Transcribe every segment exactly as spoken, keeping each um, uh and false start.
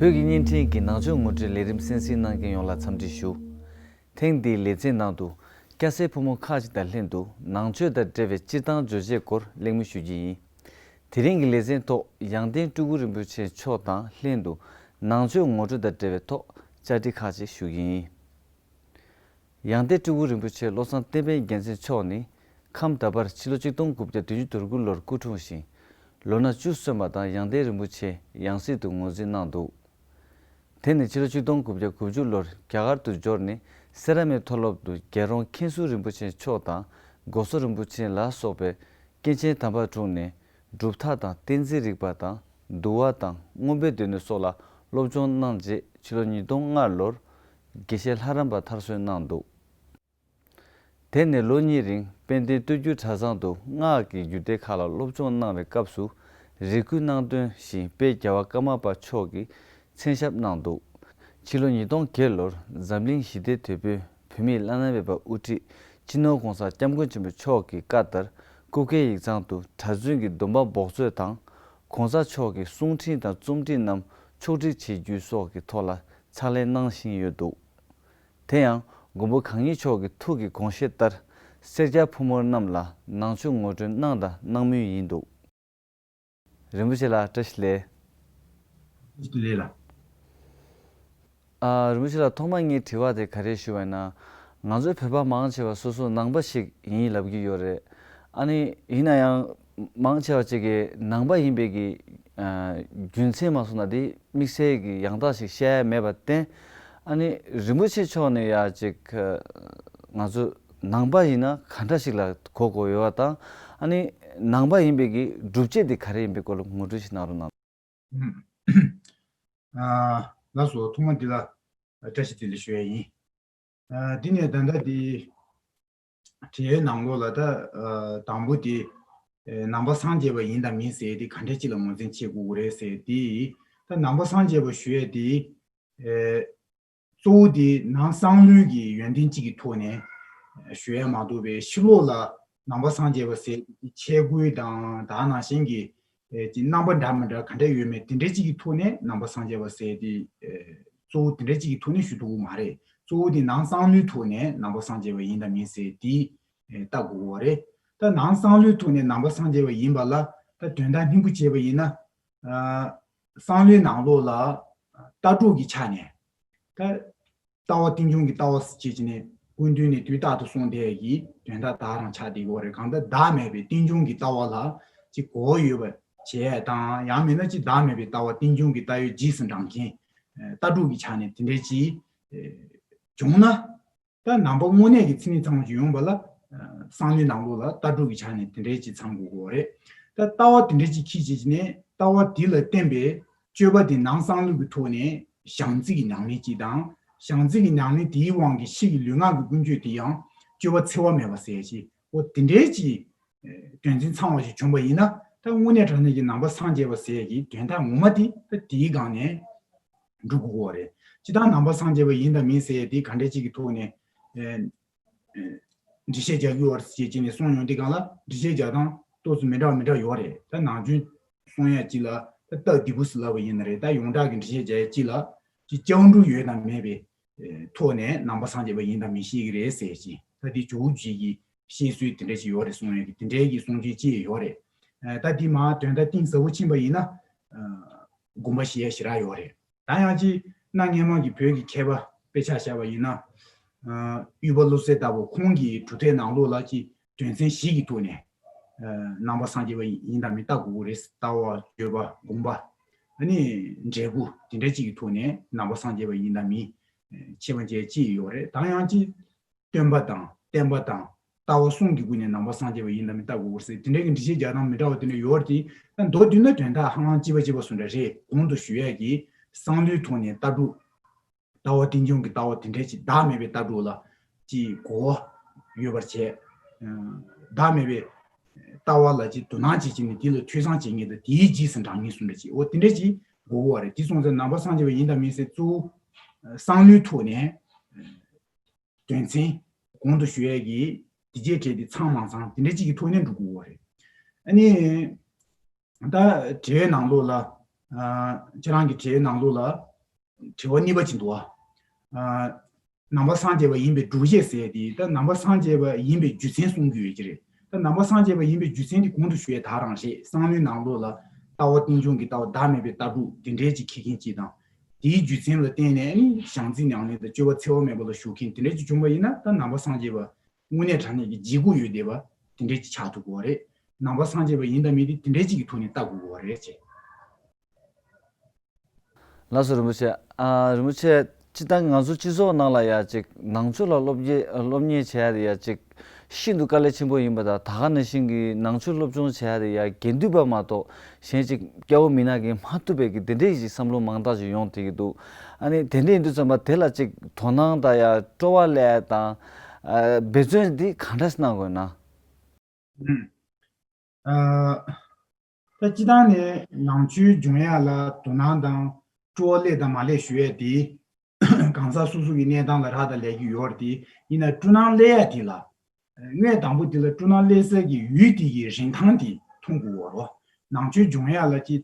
བོད་ཀྱི་བརྙན་འཕྲིན་གྱི་ནང་ཆོས་ངོ་སྤྲོད་ལས་རིམ་གསན་གཟིགས་གནང་མཁན་ཡོངས་ལ་འཚམས་འདྲི་ཞུ། ཐེངས་འདིའི་ལེ་ཚན་ནང་དུ་སྐྱ་སེར་ཕོ་མོ་ཁག་ཅིག་དང་ལྷན་དུ་ནང་ཆོས་དང་འབྲེལ་བའི་སྤྱིར་བཏང་བརྗོད་བྱའི་སྐོར་གླེང་མོལ་ཞུ་རྒྱུ་ཡིན། དེ་རིང་གི་ལེ་ཚན་ཐོག་ཡང་སྟེང་སྤྲུལ་སྐུ་རིན་པོ་ཆེ་མཆོག་དང་ལྷན་དུ་ནང་ཆོས་ངོ་སྤྲོད་དང་འབྲེལ་བའི་ཐོག་བཅར་འདྲི་ཁག་ཅིག་ཞུ་གི་ཡིན། ཡང་སྟེང་སྤྲུལ་སྐུ་རིན་པོ་ཆེ་བློ་བཟང་བསྟན་འཕེལ་རྒྱལ་མཚན་མཆོག་ནི་ཁམས་ད་བར་ཕྱི་ལོ་ཆིག་སྟོང་དགུ་བརྒྱ་བདུན་ཅུ་དོན་དགུ་ལོར་སྐུ་འཁྲུངས་ཤིང་། ལོ་ན་བཅུ་སོན་པ་དང་ཡང་སྟེང་རིན་པོ་ཆེ་ཡང་སྲིད་དུ་ངོས་འཛིན་གནང་འདུག་དེ་ནས་ཕྱི་ལོ་ཆིག་སྟོང་དགུ་བརྒྱ་དགུ་བཅུ་ལོར་རྒྱ་གར་དུ་འབྱོར་ནས་སེ་ར་སྨད་མཐོ་སློབ་ཏུ་རྒྱལ་རོང་མཁན་ཟུར་རིན་པོ་ཆེ་མཆོག་དང་སྒོ་བཟོ་རིན་པོ་ཆེ་ལ་སོགས་པའི་སྐྱེས་ཆེན་དམ་པར་འཁྲུངས་ནས་གྲུབ་མཐའ་དང་བསྟན་འཛིན་རིག་པ་དང་འདུལ་བ་དང་མངོན་པའི་སྡེ་སྣོད་སོགས་ལ་སློབ་སྦྱོང་གནང་རྗེས་ཕྱི་ལོ་ཉིས་སྟོང་ལྔ་ལོར་དགེ་བཤེས་ལྷ་རམས་པ་མཐར་སོན་གནང་འདུག་དེ་ནས་ལོ་གཉིས་རིང་དཔལ་ལྡན་སྟོད་འགྱུར་གྲྭ་ཚང་དུ་སྔགས་ཀྱི་རྒྱུད་སྡེ་ཁག་ལ་སློབ་སྦྱོང་གནང་བའི་སྐབས་སུ་རེ་སྐུལ་གནང་དོན་བཞིན་དཔལ་རྒྱལ་བ་ཀརྨ་པ་མཆོག་གིས་མཚན་ཞབས་གནང་འདུག་ཕྱི་ལོ་ཉིས་སྟོང་བརྒྱད་ལོར་འཛམ་གླིང་ཞི་བདེའི་དོད་པོས་བོད་མིའི་བླ་ན་མེད་པ་དབུ་ཁྲིད་སྤྱི་ནོར་༸གོང་ས་༸སྐྱབས་མགོན་ཆེན་པོ་མཆོག་གི་བཀའ་ལྟར་སྐུ་སྒེར་ཡིག་ཚང་དུ་གྲྭ་བཙུན་གྱི་སྡོམ་པ་འབོགས་ཚོད་དང་༸གོང་ས་མཆོག་གི་གསུང་འཕྲིན་དང་རྩོམ་བྲིས་རྣམས་ཕྱོགས་སྒྲིག་བྱེད་རྒྱུའི་སོགས་ཀྱི་ཐོག་ལ་ཕྱག་ལས་གནང་བཞིན་ཡོད་འདུག་དེ་ཡང་མགོན་པོ་གང་ཉིད་མཆོག་གི་ཐུགས་ཀྱི་དགོངས་བཞེད་ལྟར་སེར་སྐྱ་ཕོ་མོ་རྣམས་ལ་ནང་ཆོས་ངོ་སྤྲོད་གནང་དང་གནང་མུས་ཡིན་འདུག་རིན་པོ་ཆེ་ལགས་བཀྲ་ཤིས་བདེ་ལེགས། བཀྲ་ཤིས་བདེ་ལེགས་ལགས། ཨ། རིན་པོ་ཆེ་ལགས་ཐོག་མར་ངའི་དྲི་བ་དེ་ག་རེ་ཞུ་བ་ཡིན་ན། ང་ཚོའི་བོད་པ་མང་ཆེ་བ་སོ་སོ་ནང་པ་ཞིག་ཡིན་ལབ་ཀྱི་ཡོད་རེད། ཨ་ནི་ཡིན་ན་ཡང་མང་ཆེ་བ་ཅིག་གིས་ནང་པ་ཡིན་པའི་གི་ཨ། རྒྱུ་མཚན་མ་སོང་ན་དེ་དམིགས་བསལ་གྱི་ཡང་དག་ཞིག་བཤད་ཡ་མེད་པར་བརྟེན། ཨ་ནི་རིན་པོ་ཆེ་མཆོག་ནས་ཡ་ཅིག་ང་ཚོ་ནང་པ་ཡིན་ན་ག་འདྲ་ཞིག་ལ་གོ་དགོས་ཡོད་པ་དང་། ཨ་ནི་ནང་པ་ཡིན་པའི་གི་སྒྲུབ་བྱེད་དེ་ག་རེ་ཡིན་པའི་སྐོར་ལ་ངོ་སྤྲོད་ཞིག་གནང་རོགས་གནང་། ཨ། ལགས་སོ། ཐོག་མ་འདི་ལ་བཀྲ་ཤིས་བདེ་ལེགས་ཞུ་ཡ་ཡིན། ཨ། འདི་ནས་ད་ལྟ་འདི་དྲི་བའི་ནང་ལོགས་ལ་ད་ཨ། དང་པོ་དེ་ཨེ། ནང་པ་སངས་རྒྱས་པ་ཡིན་དང་མིན་ཟེར་དེ་ག་འདྲ་ཅིག་ལ་ངོས་འཛིན་བྱེད་དགོས་ཀྱི་རེད་ཟེར་དེ། ད་ནང་པ་སངས་རྒྱས་པ་ཞུ་ཡས་དེ་ཨེ། གཙོ་བོ་དེ་ནང་གསང་ལུགས་ཀྱི་ཡོན་ཏན་གཅིག་གི་ཐོག་ནས་ཞུ་ཡས་མ་གཏོགས་པའི་ཕྱི་ལོགས་ལ་ནང་པ་སངས་རྒྱས་པ་ཟེར་དེ་ཆས་གོས་དང་ད་ནང་བཞིན་གྱི་ཨེ། ཅིག་རྣམ་པ་འདྲ་མི་འདྲ་ག་འདྲ་ཡོད་མེད་དེ་འདྲ་གཅིག་གི་ཐོག་ནས་ནང་པ་སངས་རྒྱས་པ་ཟེར་དེ་ཨེ། གཙོ་བོ་དེ་འདྲ་གཅིག་གི་ཐོག་ནས་ཞུ་ཐུབ་ཀྱི་མ་རེད། གཙོ་བོ་དེ་ནང་གསང་ལུགས་ཐོག་ནས་ནང་པ་སངས་རྒྱས་པ་ཡིན་དང་མིན་ཟེར་དེ་ཨེ། ལྟ་དགོས་པ་རེད། ད་ནང་གསང་ལུགས་ཐོག་ནས་ནང་པ་སངས་རྒྱས་པ་ཡིན་པ་ལ་ད་དོན་དག་སྙིང་པོ་བྱས་པ་ཡིན་ན། ཨ། གསང་ལུགས་ནང་ལོགས་ལ་ལྟ་གྲུབ་ཀྱི་ཆ་ནས་ད་ལྟ་བ་རྟེན་འབྱུང་གི་ལྟ་བ་ཟེར་བྱས་ནས་སྐུ་མདུན་ནས་དུས་རྟག་ཏུ་གསུངས་བསྡད་ཀྱི་དོན་དག་དག་རང་ཆགས་བསྡད་ཀྱི་ཡོད་རེད། གང་ལྟར་བདག་མེད་པའི་རྟེན་འབྱུང་གི་ལྟ་བ་ལ་ཅིག་གོ་བ་ཡོད་པ་བྱས་དང་། ཡང་མིན་ན་ཅིག་བདག་མེད་པའི་ལྟ་བ་རྟེན་འབྱུང་གི་ལྟ་བའི་རྗེས་སུ་འབྲང་མཁན་ལྟ་གྲུབ་ཀྱི་ཆ་ནས་དེ་འདྲའི་ཅིག་བྱུང་ན། ད་ནང་པ་དངོས་གནས་ཀྱི་མཚན་ཉིད་ཚང་བ་ཅིག་ཡོང་བ་ལ། ཨ། གསང་ལུགས་ནང་ལོགས་ལ་ལྟ་གྲུབ་ཀྱི་ཆ་ནས་དེ་འདྲའི་ཅིག་ཚང་དགོས་ཀྱི་ཡོད་རེད། ད་ལྟ་བ་དེ་འདྲའི་ཅིག་འཁྱེར་བྱས་ནས་ལྟ་བ་དེ་ལ་བརྟེན་པའི་སྤྱོད་པ་དེ་ནང་གསང་ལུགས་ཀྱི་ཐོག་ནས་བྱང་རྩིས་ཀྱི་ཉམས་ལེན་ཅིག་དང་། བྱང་རྩིས་ཀྱི་ཉམས་ལེན་དེའི་དབང་གིས་ཕྱི་ཡི་ལུས་ངག་གི་ཀུན་སྤྱོད་དེ་ཡང་སྤྱོད་པ་འཚེ་བ་མེད་པ་ཟེར་ཡ་ཅིག་འོ་དེ་འདྲའི་ཅིག་དོན་ཚན་ཚང་བ་ཞིག་བྱུང་བ་ཡིན་ན། ད་དངོས་གནས་དྲང་གནས་ཀྱི་ནང་པ་སངས་རྒྱས་པ་ཟེར་ཡ་གི་དོན་དག་ངོ་མ་དེ་ད་དེའི་སྒང་ནས་འགྲོ་དགོས་ཀྱི་ཡོད་རེད། སྤྱིར་བཏང་ནང་པ་སངས་རྒྱས་པ་ཡིན་དང་མིན་ཟེར་ཡ་དེ་ག་འདྲ་ཅིག་གི་ཐོག་ནས་ཨེ། ཨེ། འགྲེལ་བཤད་རྒྱག་གི་ཡོད་རེད་ཅེས་བྱས་ནས་གསུངས་ཡོང་དུས་སྒང་ལ་འགྲེལ་བཤད་རྒྱག་སྟངས་ཏོག་ཙམ་མི་འདྲ་བ་མི་འདྲ་ཡོད་རེད། ད་ནང་ཆོས་གསུང་ཡ་གཅིག་ལ་ད་སྟབས་བདེ་པོ་ཟེར་ལབ་པ་ཡིན་ན་རེད། ད་ཡོངས་གྲགས་ཀྱི་འགྲེལ་བཤད་རྒྱག་ཡ་གཅིག་ལ་ཅིག་ལྕགས་འབྲུ་ཡོད་དང་མེད་པའི་ཨེ། ཐོག་ནས་ནང་པ་སངས་རྒྱས་པ་ཡིན་དང་མིན་ཤེས་ཀྱི་རེད་ཟེར་ཅིག་ད་དེ་ཇོ་བོ་རྗེ་གི་བཤད་སྲོལ་དེ་འདྲ་ཞིག་ཡོད་རེད་གསུང་ཡ་གི་དེ་འདྲའི་གི་གསུང་ཆོས་ཅིག་ཡོད་རེད། ཨེ། ད་དེ་མར་དོན་དག་གཏིང་ཟབ་པོ་ཕྱིན་པ་ཡིན་ན་ཨ། དགོངས་པ་བཞེས་ཡ་ཞེ་དྲག་ཡོད་རེད། ད་ཡང་ཅིག་གནའ་སྔ་མོ་གི་བོད་ཀྱི་མཁས་པ་དཔེ་ཆ་བཞག་པ་ཡིན་ན། ཨ། དབུས་པ་བློ་གསལ་ལྟ་བུ་ཁོང་གི་གྲུབ་མཐའི་ནང་ལོགས་ལ་ཅིག་དོན་ཚན་བཞི་གི་ཐོག་ནས་ཨ། ནང་པ་སངས་རྒྱས་པ་ཡིན་དང་མིན་ལྟ་དགོས་ཀྱི་རེད། ལྟ་བ། སྤྱོད་པ། དགོངས་པ། ཨ་ནི་འབྲས་བུ་དེ་འདྲ་ཅིག་གི་ཐོག་ནས་ནང་པ་སངས་རྒྱས་པ་ཡིན་དང་མིན་ཨ། ཕྱེ་བ་བྱས་ཅིག་ཡོད་རེད། ད་ཡང་ཅིག་སྟོན་པ་དང་བསྟན་པ་དང་ལྟ་བ་གསུམ་གྱི་སྒོ་ནས་ནང་པ་སངས་རྒྱས་པ་ཡིན་དང་མིན་ལྟ་དགོས་ཀྱི་རེད་ཟེར་དེ་འདྲའི་གི་འགྲེལ་བཤད་རྒྱག་སྟངས་མི་འདྲ་བ་དེ་འདྲ་ཡོད་རེད་དེ། ད་མདོར་བསྡུས་ན་དོན་དག་ཧ་ལམ་གཅིག་པ་གཅིག་པ་བཟོ་འདྲ་རེད། གོང་དུ་ཞུ་ཡས་ཀྱི་གསང་ལུགས་ཐོག་ནས་ལྟ་གྲུབ། ལྟ་བ་རྟེན་འབྱུང་གི་ལྟ་བ་དེ་འདྲའི་ཅིག་བདག་མེད་པའི་ལྟ་གྲུབ་ལ་ཅིག་གོ་བ་ཡོད་པར་བྱས། ཨ། བདག་མེད་པའི་ལྟ་བ་ལ་ཅིག་དོ་སྣང་བྱེད་ཀྱི་ནི་དེ་ལ་ཐོས་བསམ་བྱེད་མཁན་དང་དེའི་རྗེས་སུ་འབྲང་མཁན་གསུམ་འདྲ་ཅིག་འོ་དེ་འདྲ་ཅིག་དགོས་ཀྱི་ཡོད་རེད། དེ་སོང་ཙང་ནང་པ་སངས་རྒྱས་པ་ཡིན་དང་མིན་ཟེར་གཙོ་བོ་གསང་ལུགས་ཐོག་ནས་དོན་ཚན་གོང་དུ་ཞུ་ཡས་ཀྱི་དེ་རྗེས་གྲས་དེ་ཚང་མ་ཚང་དེ་འདྲ་ཅིག་གི་ཐོག་ནས་འགྲོ་དགོས་ཀྱི་ཡོད་རེད། ཨ་ནི། ད་དྲི་བའི་ནང་ལོགས་ལ། ཨ། ཁྱེད་རང་གི་དྲི་བའི་ནང་ལོགས་ལ། དྲི་བ་གཉིས་པ་ཅིག་འདུག་ཨ། ནང་པ་སངས་རྒྱས་པ་ཡིན་པའི་སྒྲུབ་བྱེད་ཟེར་ཏེ། ད་ནང་པ་སངས་རྒྱས་པ་ཡིན་པའི་རྒྱུ་མཚན་གསུང་རྒྱུ་ཡོད་ཀྱི་རེད། ད་ནང་པ་སངས་རྒྱས་པ་ཡིན་པའི་རྒྱུ་མཚན་དེ་གོང་དུ་ཞུས་ད་རང་རེད། བསམ་བློའི་ནང་ལོགས་ལ་ལྟ་བ་རྟེན་འབྱུང་གི་ལྟ་བ་བདག་མེད་པའི་ལྟ་གྲུབ་དེ་འདྲའི་ཅིག་འཁྱེར་མཁན་ཅིག་དང་། དེའི་རྒྱུ་མཚན་ལ་བརྟེན་ནས་ནི་བྱང་རྩིས་ཉམས་ལེན་དང་སྤྱོད་པ་འཚེ་བ་མེད་པ་ལ་ཞུགས་མཁན་དེ་འདྲ་ཅིག་བྱུང་བ་ཡིན་ན། ད་ནང་པ་སངས་རྒྱས་པ་དངོས་གནས་དྲང་གནས་ཀྱི་བརྗེ་སྒོ་ཡོད་བསྡད་པ་དེ་འདྲ་ཅིག་ཆགས་ཐུབ་དགོས་པ་རེད། ནང་པ་སངས་རྒྱས་པ་ཡིན་དང་མིན་དེ་དེ་འདྲ་ཅིག་གི་ཐོག་ནས་ལྟ་དགོས་པ་རེད་ཅེས། ལགས་སོ་རིན་པོ་ཆེ། ཨ། རིན་པོ་ཆེ། སྤྱིར་བཏང་ང་ཚོ་སྤྱི་ཚོགས་ནང་ལ་ཡ་ཅིག་ནང་ཆོས་ལ་སློབ་གཉེར་སློབ་གཉེར་བྱེད་ཡ་དེ་ཡ་ཅིག་ཤིན་ཏུ་དཀའ་ལས་ཆེན་པོ་ཡིན་པ་དང་། ད་ག་ནང་བཞིན་གྱི་ནང་ཆོས་སློབ་སྦྱོང་བྱེད་ཡ་དེ་ཡ་དགེ་འདུན་པ་མ་གཏོགས་གཞན་ཅིག་སྐྱ་བོ་མི་ནག་གིས་མ་ཐུབ་པའི་གི་དེ་འདྲའི་ཞིག་བསམ་བློ་མང་དག་ཅིག་ཡོང་བསྡད་ཀྱི་འདུག་ཨ་ནི་དེ་འདྲ་ཡིན་དུས་ཙམ་པ་དེ་ལ་ཅིག་དོ་སྣང་དང་ཡ་སྤྲོ་བ་སླེབས་ཡ་དང་། ཨ། འབད་བརྩོན་འདི་གང་འདྲ་གནང་དགོས་ན། ཨ། ད་སྤྱིར་བཏང་ནས་ནང་ཆོས་སྦྱོང་ཡ་ལ་དོ་སྣང་དང་སྤྲོ་བ་སླེབས་དང་མ་སླེབས་ཞུ་ཡ་དེ་གང་ཟག་སོ་སོ་གི་གནས་སྟངས་ལ་རག་ལས་ཀྱི་ཡོད་རེད། དེ་ཡིན་ན་སྤྲོ་སྣང་སླེབས་ཡ་དེ་ལ། ཨ། དངོས་དང་པོ་དེ་ལ་སྤྲོ་སྣང་སླེབས་ས་གི་ཡུལ་དེ་གི་རིན་ཐང་དེ་མཐོང་དགོས་པ་རེད། ནང་ཆོས་སྦྱོང་ཡ་ལ་ཅིག་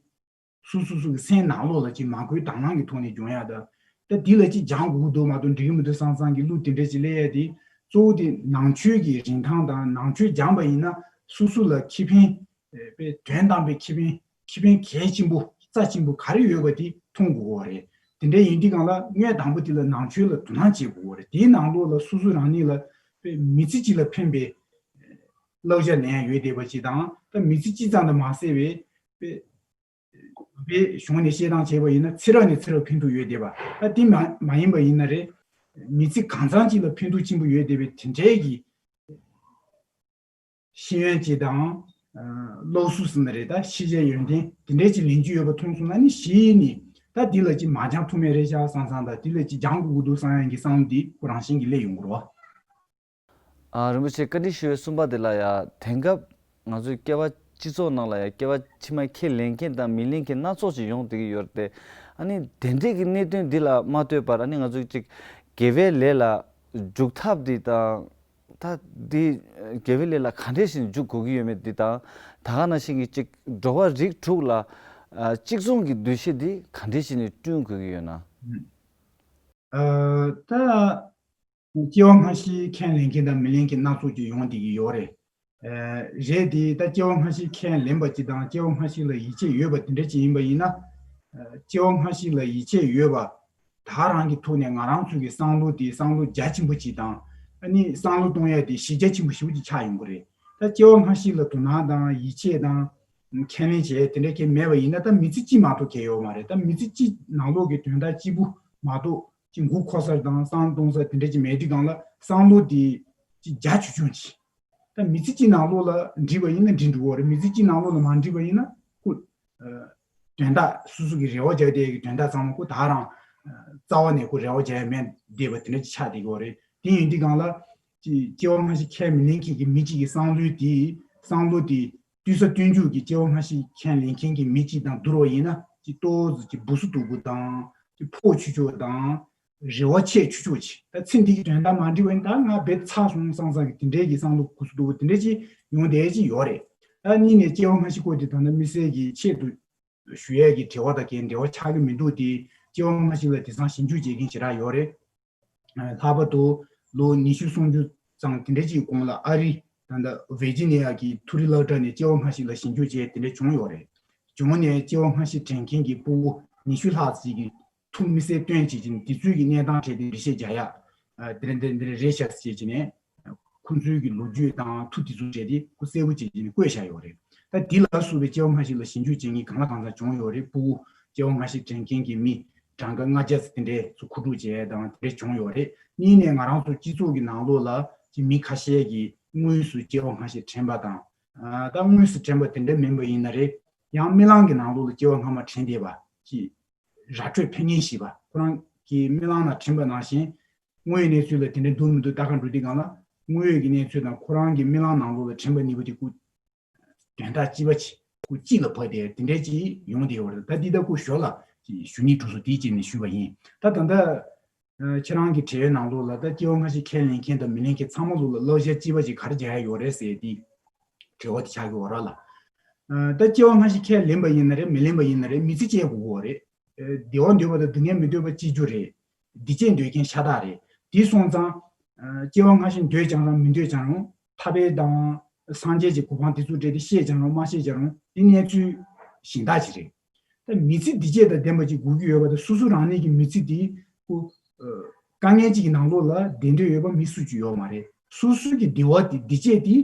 སོ་སོ་སོ་གི་སེམས་ནང་ལོགས་ལ་ཅིག་མ་གོའི་དང་བླངས་ཀྱི་ཐོག་ནས་སྦྱོང་ཡ་དང་། ད་འདི་ལ་ཅིག་སྦྱང་དགོས་ཀྱི་འདུག་མ་གཏོགས་འགྲིག་གི་མི་འདུག་བསམ་བསམ་གྱི་གླུ་དེ་འདྲ་ཅིག་སླེབས་ཡ་དེ། གཙོ་བོ་དེ་ནང་ཆོས་ཀྱི་རིན་ཐང་དང་། ནང་ཆོས་སྦྱངས་པ་ཡིན་ན་སོ་སོ་ལ་ཁེ་ཕན། ཨེ། དཔེ་དོན་དམ་པའི་ཁེ་ཕན། ཁེ་ཕན་གལ་ཆེན་པོ་རྩ་ཆེན་པོ་ག་རེ་ཡོད་པ་དེ་མཐོང་དགོས་པ་རེད། དེ་འདྲ་ཡིན་དུས་སྒང་ལ་དངོས་དང་པོ་དེ་ལ་ནང་ཆོས་ལ་དོ་སྣང་བྱེད་དགོས་པ་རེད། དེའི་ནང་ལོགས་ལ་སོ་སོ་རང་ཉིད་ལ་དཔེ་མི་ཚེ་གཅིག་ལ་ཕན་པའི་བསླབ་བྱ་ལེན་ཡ་ཡོད་བསྡད་པ་ཅིག་དང་། ད་མི་ཚེ་གཅིག་ཙམ་དུ་མ་ཟད་པའི་དཔེ་དཔེ་གཞུང་ནས་བཤད་སྟངས་བྱས་པ་ཡིན་ན་ཚེ་རབས་ནས་ཚེ་རབས་ཕན་ཐོགས་ཡོད་བསྡད་པ། ད་དེ་མ་མ་ཡིན་པ་ཡིན་ན་རེད། མི་ཚེ་གང་ཚང་གཅིག་ལ་ཕན་ཐོགས་ཆེན་པོ་ཡོད་བསྡད་པའི་དེ་འདྲའི་གི་ཤེས་ཡོན་ཅིག་དང་། ཨ། སློབ་གསོ་ཟེར་ན་རེད། ད་ཤེས་བྱའི་ཡོན་ཏན་དེ་འདྲའི་ཅིག་ལེན་རྒྱུ་ཡོད་པ་མཐོང་སོང་ན་ནི། གཞི་ནས་ད་འདི་ལ་ཅིག་མ་སྦྱང་ཐུབ་མེད་རེད་ཤག་བསམ་བསམ་དང་། འདི་ལ་ཅིག་སྦྱང་དགོས་ཀྱི་འདུག་བསམ་ཡ་གི་བསམ་བློ་འདི་ཁོ་རང་བཞིན་གྱིས་སླེབས་ཡོང་གི་རེད་བ། ཨ། རིན་པོ་ཆེ་བཀའ་འདྲི་ཞུ་བའི་གསུམ་པ་དེ་ལ་ཡ། དེང་སྐབས་ང་ཚོའི་སྐྱེ་བ་སྤྱི་ཚོགས་ནང་ལ་ཡ་སྐྱེ་བ་ཕྱི་མ་ཁས་ལེན་མཁན་དང་མི་ལེན་མཁན་སྣ་ཚོགས་ཅིག་ཡོང་བསྡད་ཀྱི་ཡོད་རེད་དེ། ཨ་ནི་དེ་འདྲའི་གི་གནད་དོན་འདི་ལ་མ་ལྟོས་པར། ཨ་ནི་ང་ཚོས་ཅིག་དགེ་བའི་ལས་ལ་འཇུག་ཐབས་འདི་དང་། ད་འདི་དགེ་བའི་ལས་ལ་ག་འདྲས་ཤིག་འཇུག་དགོས་ཀྱི་ཡོད་མེད་འདི་དང་། ད་ག་ནང་བཞིན་གྱི་ཅིག་འགྲོ་བ་རིགས་དྲུག་ལ་ཨ་གཅིག་མཚུངས་ཀྱི་འདུ་ཤེས་འདི་ག་འདྲས་ཤིག་ནས་བསྐྲུན་དགོས་ཀྱི་ཡོད་ན། ཨ། ད་སྐྱེ་བ་སྔ་ཕྱི་ཁས་ལེན་མཁན་དང་མི་ལེན་མཁན་སྣ་ཚོགས་ཅིག་ཡོང་བསྡད་ཀྱི་ཡོད་རེད། ཨ། རེད་དེ། ད་སྐྱེ་བ་སྔ་ཕྱི་ཁས་ལེན་པ་ཅིག་དང་། སྐྱེ་བ་སྔ་ཕྱི་ལ་ཡིད་ཆེས་ཡོད་པ་དེ་འདྲ་ཅིག་ཡིན་པ་ཡིན་ན། ཨ། སྐྱེ་བ་སྔ་ཕྱི་ལ་ཡིད་ཆེས་ཡོད་པ་ད་རང་གི་ཐོག་ནས་ང་རང་ཚོ་གི་བསམ་བློ་དེ་བསམ་བློ་རྒྱ་ཆེན་པོ་ཅིག་དང་། ཨ་ནི་བསམ་བློ་གཏོང་ཡ་དེ་གཞི་རྒྱ་ཆེན་པོ་ཞེ་པོ་ཅིག་ཆགས་ཡོང་གི་རེད། ད་སྐྱེ་བ་སྔ་ཕྱི་ལ་དོ་སྣང་དང་ཡིད་ཆེས་དང་ཁས་ལེན་བྱས་དེ་འདྲ་གང་མེད་པ་ཡིན་ན། ད་མི་ཚེ་གཅིག་མ་གཏོགས་གང་ཡོད་མ་རེད། ད་མི་ཚེ་གཅིག་ནང་ལོགས་ཀྱི་དོན་དག་གཅིག་པུ་མ་གཏོགས། ཅིག་མགོ་འཁོར་ས་དང་བསམ་གཏོང་ས་དེ་འདྲ་ཅིག་མེད་དུས་སྒང་ལ། བསམ་བློ་དེ་ཅིག་རྒྱ་ཆུང་ཆུང་ཅིག་ད་མི་ཚེ་གཅིག་ནང་ལོགས་ལ་འགྲིག་པ་ཡིན་ན་འགྲིག་འགྲོ་གི་རེད། མི་ཚེ་གཅིག་ནང་ལོགས་ལ་མ་འགྲིག་པ་ཡིན་ན་ཁོ། ཨ། དོན་དག་སོ་སོ་གི་རེ་བ་བྱ་བསྡད་ཀྱི་དོན་དག་ཚང་མ་ཁོ་ད་རང་། ཨ། རྩ་བ་ནས་ཁོ་རེ་བ་བྱ་ཡ་མེད་བསྡད་པ་དེ་འདྲ་ཅིག་ཆགས་བསྡད་ཀྱི་ཡོད་རེད། དེ་ཡིན་དུས་སྒང་ལ། ཅིག་སྐྱེ་བ་སྔ་ཕྱི་ཁས་མི་ལེན་མཁན་གྱི་མི་གཅིག་གི་བསམ་བློའི་དེ། བསམ་བློ་དེ་བསྟུན་ས་བསྟུན་འཇུག་གི་སྐྱེ་བ་སྔ་ཕྱི་ཁས་ལེན་མཁན་གྱི་མི་གཅིག་དང་བསྡུར་བ་ཡིན་ན། ཅིག་ཏོག་ཙམ་ཅིག་སྦུ་སུ་སྡུག་པོ་དང་། ཅིག་ཕོག་ཆུག་ཆུག་དང་། རེ་བ་ཆེ་ཆུག་ཆུག་ཅིག་ད་ཚེ་འདི་གི་དོན་དག་མ་འགྲིག་པ་ཡིན། ད་ང་རྦད་ཚར་སོང་བསམ་བསམ་གི་དེ་འདྲའི་གི་བསམ་བློ་སྦུ་སུ་སྡུག་པོ་དེ་འདྲ་ཅིག་ཡོང་བསྡད་ཀྱི་ཡོད་རེད། ད་གཉིས་ནས་སྐྱེ་བ་སྔ་ཕྱི་སྐོར་དེ་ད་ལྟ་དམིགས་བསལ་གྱི་ཆེད་དུ་ཞུ་ཡས་ཀྱི་དྲི་བ་དང་གའི་འབྲེལ་བ་ཆགས་ཀྱི་མི་འདུག་དེ་སྐྱེ་བ་སྔ་ཕྱི་ལ་དེང་སང་ཞིབ་འཇུག་བྱེད་མཁན་ཞེ་དྲག་ཡོད་རེད། ལྷག་པར་དུ་ལོ་ཉི་ཤུ་སུམ་ཅུ་ཙམ་དེ་འདྲ་ཅིག་གོང་ལ་ཨ་རི་ད་ལྟ་ཝེར་ཇི་ནི་ཡ་གི་མཐོ་རིམ་སློབ་གྲྭ་ནས་སྐྱེ་བ་སྔ་ཕྱི་ལ་ཞིབ་འཇུག་བྱས་དེ་འདྲ་བྱུང་ཡོད་རེད། བྱུང་ནས་སྐྱེ་བ་སྔ་ཕྱི་དྲན་མཁན་གྱི་ཕྲུ་གུ་ཉི་ཤུ་ལྷག་ཅིག་གིས་ཐུགས་མི་སེམས་སྟོན་བྱེད་ཀྱི་ནས་དེ་ཚོའི་གི་གནས་སྟངས་གྲས་དེ་འགྲེལ་བཤད་རྒྱག་ཡ། ཨ། དེ་འདྲ་འདི་འདྲ་རེད་ཤག་ཟེར་བྱས་ནས། ཁོང་ཚོའི་གི་ལོ་རྒྱུས་དང་མཐུ་དེ་ཚོ་བྱས་ཏེ་ཁོ་གསལ་པོ་བྱས་བྱས་ནས་བཀོད་བཞག་ཡོད་རེད། ད་དེ་ལ་སོགས་པའི་སྐྱེ་བ་སྔ་ཕྱི་ལ་ཞིབ་འཇུག་བྱེད་མཁན་གང་ལ་གང་འཚམ་བྱུང་ཡོད་རེད། ཕྲུ་གུ་སྐྱེ་བ་སྔ་ཕྱི་དྲན་མཁན་གྱི་མི་གྲངས་ཀ་ལྔ་བརྒྱ་ཙམ་དེ་འདྲས་ཚོ་མཁོ་སྒྲུབ་བྱས་དང་དེ་འདྲས་བྱུང་ཡོད་རེད། གཉིས་ནས་ང་རང་ཚོ་སྤྱི་ཚོགས་ཀྱི་ནང་ལོགས་ལ་ཅིག་མི་ཁ་ཤས་ཀྱིས་དངོས་སུ་སྐྱེ་བ་སྔ་ཕྱི་དྲན་པ་དང་། ཨ། ད་དངོས་སུ་དྲན་པ་དེ་འདྲ་མིན་པ་ཡིན་ན་རེད། ཡང་རྨི་ལམ་གྱི་ནང་ལོགས་ལ་སྐྱེ་བ་སྔ་མ་དྲན་བསྡད་པ་ཅིག་ར་སྤྲོད་ཕེབས་མཁན་ཞིག་པ། ཁོ་རང་གི་རྨི་ལམ་ནང་དྲན་པ་ནང་བཞིན་དངོས་ཡོད་གནས་ཚུལ་ལ་དེ་འདྲ་འདུག་མི་འདུག་ལྟ་ག་འགྲོ་དུས་སྒང་ལ། དངོས་ཡོད་ཀྱི་གནས་ཚུལ་དང་ཁོ་རང་གི་རྨི་ལམ་ནང་ལོགས་ལ་དྲན་པ་གཉིས་པོ་དེ་ཁོ་དོན་དག་གཅིག་པ་ཅིག་ཁོ་གཅིག་ལ་བབས་ཏེ་དེ་འདྲ་ཅིག་ཡོང་བསྡད་ཡོད་རེད། ད་འདི་ད་ཁོ་ཞོར་ལ་ཅིག་ཞུ་སྙིང་བྲོ་སོང་དེའི་རྗེས་ནས་ཞུས་པ་ཡིན། ད་ད་ལྟ་ཁྱེད་རང་གི་དྲི་བའི་ནང་ལོགས་ལ་ད་སྐྱེ་བ་སྔ་ཕྱི་ཁས་ལེན་མཁན་དང་མི་ལེན་མཁན་ཚང་མ་ལོགས་ལ་བསླབ་བྱ་གཅིག་པ་ཅིག་ག་རེ་རྒྱག་ཡ་ཡོད་རེད་ཟེར་དེ་དྲི་བ་དེ་ཆགས་ཀྱི་ཡོད་རེད་ལ། ད་སྐྱེ་བ་སྔ་ཕྱི་ཁས་ལེན་པ་ཡིན་ན་རེད། མི་ལེན་པ་ཡིན་ན་རེད། མི་ཚེ་སྐྱེལ་དགོས་ཀྱི་ཡོད་རེད། བདེ་བ་འདོད་པ་དང་སྡུག་བསྔལ་མི་འདོད་པ་སྐྱེ་རྒྱུ་རེད། བདེ་སྐྱིད་འདོད་མཁན་ཤ་སྟག་རེད། དེ་སོང་ཙང་། སྐྱེ་བ་སྔ་ཕྱི་འདོད་ཀྱང་རུང་མི་འདོད་ཀྱང་རུང་ཐར་པའི་དང་སངས་རྒྱས་ཀྱི་གོ་འཕང་དེ་ཚོ་སྤྲད་དེ་ཤེས་ཀྱང་རུང་མ་ཤེས་ཀྱང་རུང་དེ་གནས་ཚུལ་གཞན་དག་ཅིག་རེད། ད་མི་ཚེ་བདེ་སྐྱིད་དང་ལྡན་པ་ཅིག་དགོས་ཀྱི་ཡོད་པ་དང་སོ་སོ་རང་ཉིད་ཀྱི་མི་ཚེ་དེ་ཁོ་དཀའ་ངལ་ཅིག་གི་ནང་ལོགས་ལ་བསྡད་འདོད་ཡོད་པ་མི་སུ་ཅིག་ཡོད་མ་རེད། སོ་སོ་གི་བདེ་བ་དེ་བདེ་སྐྱིད་དེ་